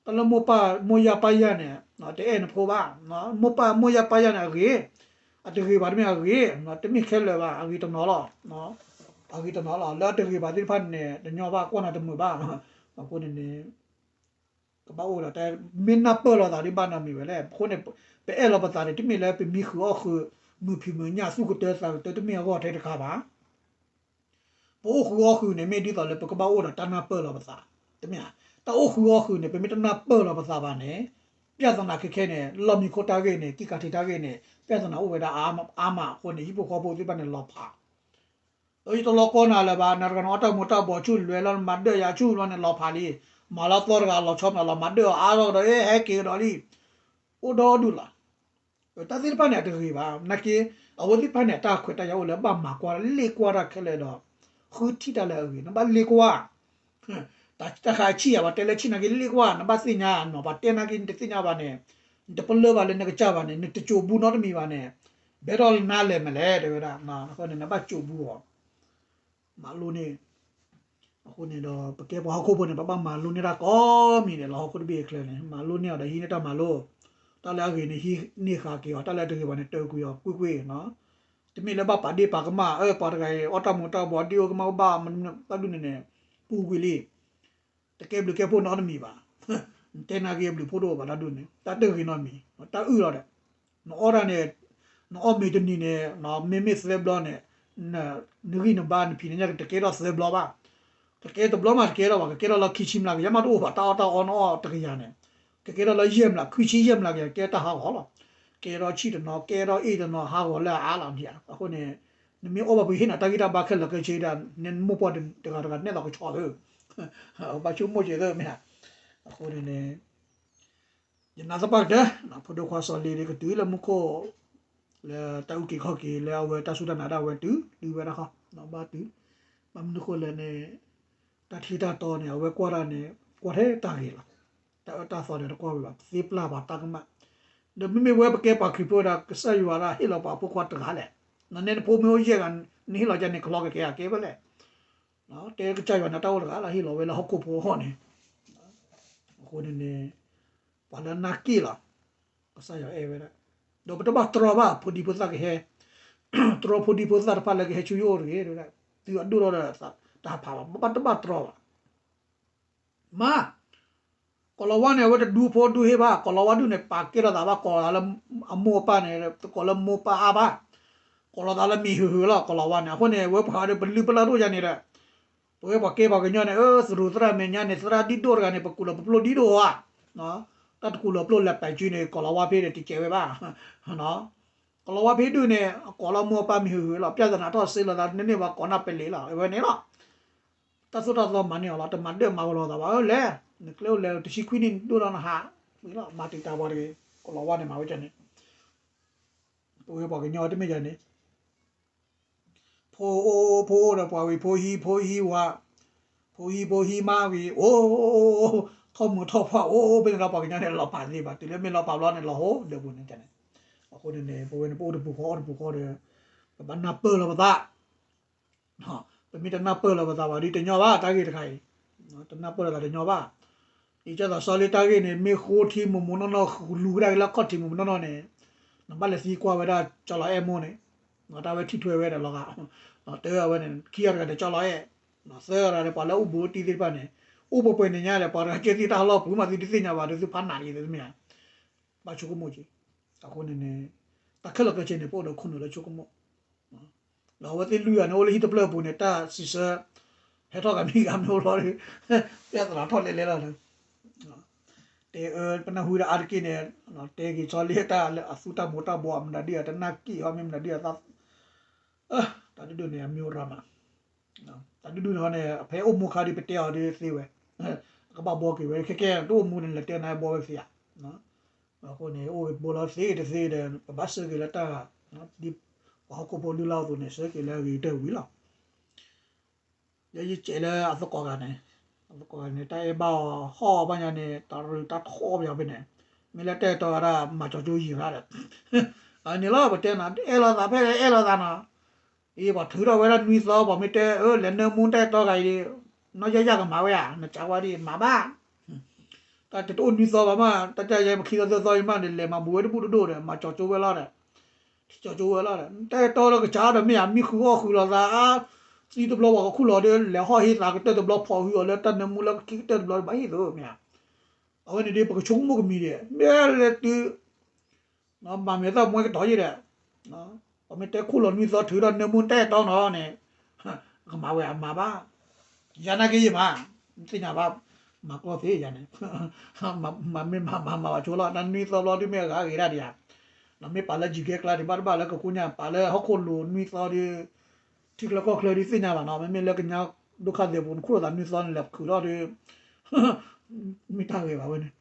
ၢမိၢ်ပၢ်မိၢ်ယၢ်ပၢ်ယၢ်န့ၣ် တအဲၣ်နဖိဘၣ်. မိၢ်ပၢ်မိၢ်ယၢ်ပၢ်ယၢ်န့ၣ်အဂ့ၤ, အတဂ့ၤဘၣ်တမ့ၢ်အဂ့ၤ, တမ့ၢ်ခဲလၢာ်ဘၣ် အဂ့ၤတနီၤလီၤ. အဂ့ၤတနီၤလီၤ လၢအတဂ့ၤဘၣ်သ့ၣ်တဖၣ်န့ၣ် တညီဘၣ် ကွၢ်နၤတမုာ်ဘၣ်. အဃိန့ၣ်န့ၣ် ကဘၣ်အိၣ်ဒီးတၢ် မ့ၢ်နၢ်ပၢၢ်လိာ်သးဒ်ဘၣ်နီတမံၤဝဲလဲၣ်. အဃိန့ၣ် ပအဲၣ်လီၤပသးန့ၣ် တမ့ၢ်လၢပမံဃုာ်အီၣ်ဃုာ် မုာ်ဖံးမုာ်ညၣ် သူၣ်ကတၢသးကတၢ တမ့ၢ်အဂီၢ်ထဲတခါဘၣ်. ပအိၣ်ဃုာ်အီၣ်ဃုာ်န့ၣ် မ့ၢ်ဒ်သိးလၢပကဘၣ်အိၣ်ဒီးတၢ်နၢ်ပၢၢ်လိာ်ပသး, တမ့ၢ်ဧါ. တၢ်အိၣ်ဃုာ်အီၣ်ဃုာ်န့ၣ် ပမ့ၢ်တနၢ်ပၢၢ်လိာ်ပသးဘၣ်န့ၣ် ပြဿနာခဲခဲန့ၣ် လီၢ်မံခိၣ်တၢ်ဂ့ၢ်န့ၣ် ကံၢ်ကးထံးတၢ်ဂ့ၢ်န့ၣ် ပြဿနာအိၣ်ဝဲဒၣ်အါမး. အဃိန့ၣ် ဟံၣ်ဖိဃီဖိသ့ၣ်တဖၣ်န့ၣ် လီၤဖး ယတလီၤကီနၤလၢၤဘၣ်, နၤတဂၤန့ၣ် အီၣ်တၢ်မူၤတၢ်ဘှီးဆူၣ် လဲၤလီၤနမၤဒၢၣ်ယၤဆူၣ်လီၤန့ၣ် လီၤဖးလံ. မၤလီၤသီတဂၤလီၤဆီမး လီၤမၤဒၢၣ်အီၤအါထီၣ်ကဒီး ဟဲက့ၤကဒီးလံ. အိၣ်ဒီဒူၣ်လီၤ. တၢ်သ့ၣ်တဖၣ်န့ၣ် အတဂ့ၤဘၣ်. နာ်က့ အဝဲသ့ၣ်တဖၣ်န့ၣ် အတၢ်ခွဲးတၢ်ယာ်အိၣ်လၢဘၣ်မၤကွၢ် လ့ၣ်ကွၢ်တၢ်ခဲလၢာ်ဒီး ဃုထံၣ်တၢ်လၢအဂ့ၤ နဘၣ်လ့ၣ်ကွၢ် တၢ်ဃးဆံၣ်ယၤ ပှၤတဲလၢဆံၣ်နာ်က့ လ့ၣ်ကွၢ် နဘၣ်သ့ၣ်ညါနီၤ. ပှၤတဲနာ်က့ နတသ့ၣ်ညါဘၣ်န့ၣ် နတပလၢၢ်ဘၣ်လၢနကစၢ်ဘၣ်န့ၣ် နတစိာ်ဘူနီတမံၤဘၣ်န့ၣ် ဘဲထီၣ်နၤလဲၣ်မးလဲၣ် တဲဝဲဒၣ်. အဃိန့ၣ် နဘၣ်စိာ်ဘူအီၤ မၤလိန့ၢ်. အဃိန့ၣ်ဒီး ပကဲပှၤဟီၣ်ခိၣ်ဖိန့ၣ် ပဘၣ်မၤလိန့ၢ်တၢ်ကိးမံၤဒဲးလီၤ. ဟီၣ်ခိၣ်တဘ့ၣ်အချၢန့ၣ် မၤလိန့ၢ်အီၤဒီးဟံးန့ၢ်တၢ်မၤလိ. တၢ်လၢအဂ့ၤန့ၣ် ဟံးန့ၢ်ဃာ်က့ၤအီၤ, တၢ်လၢအတဂ့ၤဘၣ်န့ၣ် တၢကွံာ်အီၤကွ့ၢ်ကွ့ၢ်. တမ့ၢ်လၢဘၣ်ပာ်ဒ့ၣ်ပာ်ကမၣ် အၢ ပှၤတဂၤအံၤ အီၣ်တၢ်မူၤတၢ်ဘှီး ဒ့ၣ်အိၣ်ကမၣ်အိၣ်ဘၣ် တၢ်ဒ်န့ၣ်န့ၣ် ပူၤကွံာ်လံ. တကဲဘျုးကဲဖှိၣ်နီတမံၤဘၣ်. နတဲနာ်က့ဘျုးဖှိၣ်တအိၣ်ဘၣ် တၢ်ဒ်န့ၣ် တၢ်တဂ့ၤနီတမံၤ. တၢ်အုၣ်လီၤဒီး နအီၣ်တၢ်န့ၣ် နအီၣ်မ့ၤတနံၤန့ၣ် မ့မ့ၢ်သၢဘျီန့ၣ် နဂံၢ်နဘါနဖံးနညၣ်တကဲထီၣ်သၢဘျီဘၣ်. တကဲတဘျီမးတကဲထီၣ်ဘၣ် ကကဲထီၣ်လၢခံဆံမျးကယၤမးတအိၣ်ဘၣ် တၢ်အီၣ်တၢ်အီနီၣ်အီၣ်တကယၤန့ၣ် ကကဲထီၣ်လၢယဲၢ်မျး ခွံဆံယဲၢ်မျးကယၤ ကဲတၢ်ဟးဂီၤလီၤ. ကဲထီၣ်ဆံၣ်တနီၤ ကဲထီၣ်အ့ၣ်တနီၤ ဟးဂီၤလၢအအါလီၤဒံးဧါ. အဃိန့ၣ် နမ့ၢ်အိၣ်ဘၣ်ပှၤဟ့ၣ်နၤတၢ်ဂံၢ်တၢ်ဘါခဲလၢာ်ခဲဆ့ဒၣ် နမိၢ်ပှၢ်တဂၤတဂၤနဲၣ်လီၤကဆီသၢ ဘၣ်ဆိကမိၣ်က့ၤသၢမ့ၢ်ဧါ. အဃိန့ၣ်န့ၣ် ယနာ်သပှၢ်ကတၢၢ် ဖိဒိၣ်ခွါစီၤလ့ၤဒီးကတုၤလၢမူခိၣ် လၢတၢ်အုၣ်က့ၤခီၣ်က့ၤ လၢအဝဲတၢ်စူၢ်တၢ်နာ်ဒၣ်ဝဲတုၤ တုၤဝဲဒၣ်ဃီ ဘၣ်တုၤ ဘၣ်မနုၤဃိလဲၣ်န့ၣ် တၢ်ထံတၢ်တီန့ၣ် အဝဲကွၢ်တၢ်န့ၣ် ကွၢ်ထဲတၢ်ဂ့ၤလီၤ. တၢ်အၢတၢ်သီန့ၣ် တကွၢ်ဝဲဘၣ် သ့ပျၢ်ပှၤတၢ်ကမၣ်. ဒီးမ့မ့ၢ်ဝဲပကဲပှၤခရံာ်ဖိဒီး ကစၢ်ယွၤဒၣ်ဟ့ၣ်လီၤပှၤဖိခွါတဂၤလဲၣ်. နန့ၢ်နဖိမ့ၢ်အိၣ်ယဲၢ်ဂၤ နဟ့ၣ်လီၤကဲန့ၣ် ကလီကကဲအကဲဖဲလဲၣ် တဲကစၢ်ယွၤန့ၣ် တၢ်အိၣ်တဂၤလၢဟ့ၣ်လီၤဝဲလၢဟီၣ်ခိၣ်ဖိအဂီၢ်န့ၣ်. အဃိန့ၣ်န့ၣ် ပှၤလၢနာ်က့ၢ်လီၤ. ကစၢ်ယွၤအဲၣ်ဝဲဒၣ် ဒီးပတဘၣ်တြီဘၣ် ဖိဒံဖိသၣ်ကဟဲ တြီဖိဒံဖိသၣ်တဖၣ်လၢကဟဲဆူယအိၣ်တဂ့ၤ တဲဝဲဒၣ် သုအဒိၣ်ထီၣ်ဒီးတၢ်ဖးဘၣ် ပဘၣ်တဘၣ်တြီဘၣ် မါ ကီၤလၤဝါန့ၣ် အဝဲတဒူဖိဒူဟ့ၣ်ဘၣ် ကီၤလၤဝါဒူၣ်န့ၣ် ပာ်ကဲထီၣ်သးဘၣ် ကိးလီၤသးလၢအမိၢ်အပၢ်န့ၣ် ကိးလၢမိၢ်ပၢ်အါဘၣ် ကိးလီၤသးလၢမံၤဟုၣ်ဟုၣ်လီၤ ကီၤလၤဝါန့ၣ်. အဃိန့ၣ် ဝဲပှၤဒီးပလုၢ်ပလၢ်တအိၣ်ယၤန့ၣ်ဒီး ပဝဲပှၤကဲပှၤကညီန့ၣ် အၢ သရူးသရၣ်မဲာ်ညါန့ၣ် သရၣ်ဒ်ဒိၣ်တဂၤန့ၣ် ပကူၣ်လီၤပပျိၢ်ဒ်ဒိၣ်ဧါ. တၢ်တကူၣ်လီၤပျိၢ်လဲၤပာ်စုန့ၣ် ကီၤလၤဝါဖဲဒီးတကဲဝဲဘၣ် ကီၤလၤဝါဖဲဒူၣ်န့ၣ် အကိးလီၤမိၢ်အပၢ်မံၤဟုၣ်ဟုၣ်လီၤ ပြဿနာထီၣ်စ့လီၤသးန့ၢ်န့ၢ်ပှၤကိးနၢ်ပလဲၤလီၤ အဝဲန့ၣ်လီၤ. တၢ်သိၣ်တၢ်သီမၤန့ၢ်အီၤလီၤ တမၤဒၢၣ်မၤဝဲလီၤသးဘၣ် အၢလဲၣ် နကျဲအိၣ်လဲၣ် တဆံခွံနံၣ်ဒိၣ်လီၤနဟး ဝံၤလီၤ မၤတံာ်တာ်ပှၤတဂ့ၤ ကီၤလၤဝါန့ၣ်မၤဝဲဒ်န့ၣ် ပဝဲပှၤကညီတမ့ၢ်ယၤန့ၣ် ဖိအိၣ် ဖိအိၣ်ဒီးပှၤဝံၤ ဖိဟံး ဖိဟံးဝၤ ဖိဟံး ဖိဟံးမါဝံၤ အိၣ် ထီၣ်မုာ်ထီၣ်ဖှီၣ် အိၣ် ဖဲန့ၣ်လီၤ ပှၤကညီန့ၣ် လီၤပာ်သ့ဘၣ် တုၤလၢမ့ၢ်လီၤပာ်ဘျီန့ၣ် လီၤဟိဒၢးပူၤန့ၣ်န့ၣ်. အဃိန့ၣ်န့ၣ် ပဝဲန့ၣ် ပအိၣ်တပူၤဃီ အီၣ်တပူၤဃီဒီး ပဘၣ်နၢ်ပၢၢ်လီၤပသး ပမ့ၢ်တနၢ်ပၢၢ်လီၤပသးဘၣ်ဒီး တညီဘၣ် တၢ်ဂ့ၢ်တခါအံၤ တနၢ်ပၢၢ်လီၤသးတညီဘၣ်. ယကၢ်သးစီလ့တၢ်ဂ့ၢ်န့ၣ် မ့ၢ်ဃိထံမိၢ်မိၢ်နီၢ်နီၢ် လူၤကဒါက့ၤလၢခီၣ်ထံးမိၢ်မိၢ်နီၢ်နီၢ်န့ၣ် နဘၣ်လဲၤသံကွၢ်ဝဲဒၣ်ကၠီလီၤအဲၣ်မိၢ်န့ၣ် တၢ်ဝဲထံၣ်ထွဲဝဲဒီးလီၤဂာ် တဲအဝဲန့ၣ် ခံဂၤတဂၤန့ၣ် ကၠီလီၤအဲၣ် သၢဂၤန့ၣ် ပှၤလၢအိၣ်ဘူးအိၣ်တံၢ်သ့ၣ်တဖၣ်န့ၣ် အိၣ်ပှဲၤပှဲၤန့ၣ်ညါဒီး ပှၤတဂၤကဲသံတၢ်ဟးလီၢ်ပူၤမး သုတသ့ၣ်ညါဘၣ်ဒီး သုဖးနးလံသုမ့ၢ်ဧါ ဘၣ်ဆိကမိၣ်က့ၤ. အဃိန့ၣ်န့ၣ် တၢ်ခဲလၢာ်ခဲဆ့န့ၣ် ပအိၣ်ဒီးခိၣ်နူာ်လၢဆိကမိၣ် ဒီးအဝဲသ့ၣ်လွံၢ်ဂၤန့ၣ် အိၣ်လၢဟံၣ်တဖျၢၣ်အပူၤန့ၣ် တၢ်စံးဆၢ ဟဲထီၣ်ဂၤမ့ၢ်ဂၤမ့ၢ်အိၣ်လီၤဒီး ပြဿနာထီၣ်လဲၤလဲၤလီၤလၢ တဲအၢ ပနၢ်ဟူဒီးအါတက့ၢ်န့ၣ် တဲက့ၤဆီလ့တၢ်လၢအသူတၢ်မူၤတၢ်ဘှီး မနုၤဒ်အတနၢ်က့ၢ်ဟီ မ့ၢ်မနုၤဒ်အသး တၢ်ဒုးဒုးန့ၣ် အမံၤအိၣ်ရၤမး တၢ်ဒုးဒုးန့ၣ်ဟီန့ၣ် အဖဲအိၣ်မူခါဒီး ပတဲအီၤဒီးသ့ဝဲ အကဘၣ်ဘှီက့ၤဝဲ ခဲကဲတအိၣ်မူန့ၣ် လဲၤတဲနၤဘှီဝဲသ့ဧါ. အဃိန့ၣ် အိၣ်ဂ့ၤဘှီလီၤသ့တသ့ဒီး ပဘၣ်စၢက့ၤလၢတၢ် ဒ်ပှၤဟီၣ်ခိၣ်ဖိလုၢ်လၢ်အသိးန့ၣ် စၢက့ၤလၢအဂ့ၤကတၢၢ်ဝံၤလီၤ. ယဲယစဲးလၢအသကိးဂၤန့ၣ် န့ၣ် တၢ်အဲၣ်ဘၣ်အီၤဟီၣ်ဘၣ်ညါန့ၣ် တၢ်ရူးတၢ်ထီၣ်ပယီၤဖဲန့ၣ်, မ့ၢ်လၢတၢ်အဲၣ်တီဂၤဒၣ် မၤကၠီကၠိယံာ်ရၣ်ဒီး, န့ၣ်လီၤ ပတဲနၤ အဲၣ်လိာ်သးဖဲလဲၣ်အဲၣ်လိာ်သးနီၤ, အံၤပှၤထုးထီၣ်ဝဲဒၣ်နွံသီ ပှၤမ့ၢ်တဲ အၢ လဲၤနၢမူတၢ်အဲၣ်တီဂၤအံၤဒီး နီၢ်ယၢ်ယၢ်ကမၤဝဲဧါ နကးဝါဒ်မၤဘၣ်, တၢ်တအိၣ်နွံသီဘၣ်မး တၢ်တၢ်ယဲမ့ၢ်ခံသီသၢသီအံၤမးဒီး လဲၤမၤဘူးဝဲတဘူၣ်တဒိၣ်ဒီး မၤကၠီကၠိဝဲလီၤဒီး ကၠီကၠိဝဲလီၤဒီး တၢ်အဲၣ်တီလၢကစးဒီးမ့ၢ်ဧါ မံဃုာ်အီၣ်ဃုာ်လိာ်သး သံတဘျီပှၤကခူၣ်လီၤဒီး လဲၤဟီၣ်ဟ့သးကတၢၢ်တဘျီ ဖီၣ်ဟုအီၤလၢတၢ်နၢမူလၢခံကတၢၢ်တဘျီ ဘၣ်ဟ့ၣ်သိးမ့ၢ်ဧါ, အဝဲန့ၣ်ဒီး ပကဆိကမိၣ်ကမံၤဒီး မ့ၢ်လၢတုၤ မၤမဲာ်သၣ်မွဲကတီၤယဲဒီး ပမ့ၢ်တဲခိၣ်လီၤနွံသီထုးထီၣ်နၢမူတၢ်အဲၣ်တီနီၤန့ၣ် ကမၤဝဲအမၤဘၣ်, ယၤနာ်က့ယမၤ, သ့ၣ်ညါဘၣ်, မၤကျီသ့ယၤန့ၣ်, မၤမ့ၢ်မၤမၤမၤဘၣ်ဆိလီၤ တၢ်နွံသီဘျီဒုးမ့ၢ်အဂၤဂ့ၤဒၣ်ဒံးဧါ, မ့ၢ်ပာ်လၢ Gmail ကျါဒံးဘၣ်တဘၣ်လၢကကိးညါ ပာ်လၢဟီၣ်ခိၣ်လိၤနွံသီဒီး ထံချၢကီၢ်ချၢဒုးသ့ၣ်ညါဘၣ်နီၤ မ့မ့ၢ်လၢကညီဒိၣ်ခါသဲးပူၤ နခိၣ်လိာ်သးနွံသီန့ၣ် လဲၤခုးထီၣ်ဒီး မ့ၢ်တၢ်ဂ့ၤဘၣ်ဝဲန့ၣ်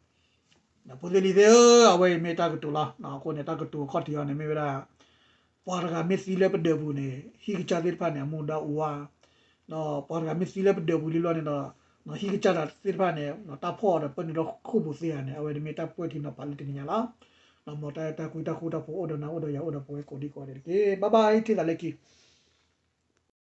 ဖိသ့ၣ်လံၤသ့ၣ်ဧၢ, အဝဲအံၤမ့ၢ်တၢ်ကတိၤလီၤ. အဃိန့ၣ် တၢ်ကတိၤအခီၣ်ထံးအံၤန့ၣ် မ့ၢ်ဝဲဒၣ် ပှၤတဂၤမ့ၢ်သံလၢပဒၢးပူၤန့ၣ် ဟံၣ်ကစၢ်သ့ၣ်တဖၣ်န့ၣ် အမူဒါအိၣ်ဧါ, ဒီးပှၤတဂၤမ့ၢ်သံလၢပဒၢးပူၤလံလီၤန့ၣ်ဒီး ဟံၣ်ကစၢ်သ့ၣ်တဖၣ်န့ၣ် တၢ်ဖီၣ်အီၤဒီးပၢနုာ်လီၤခိၣ်ပူၤသ့ဧါန့ၣ် အဝဲန့ၣ်မ့ၢ်တၢ်ပှဲၤထံနီၤဖးလၢတနံၤညါလီၤ. ဒီးမ်တၢ်အဲၣ်တၢ်ကွံတၢ်ဃူတၢ်ဖိးအိၣ်ဒီးနၤအိၣ်ဒီးယၤအိၣ်ဒီးပဝဲကိးဒံကိးဂၤဒဲးတက့ၢ်. Bye bye ထံၣ်သးလၢခံ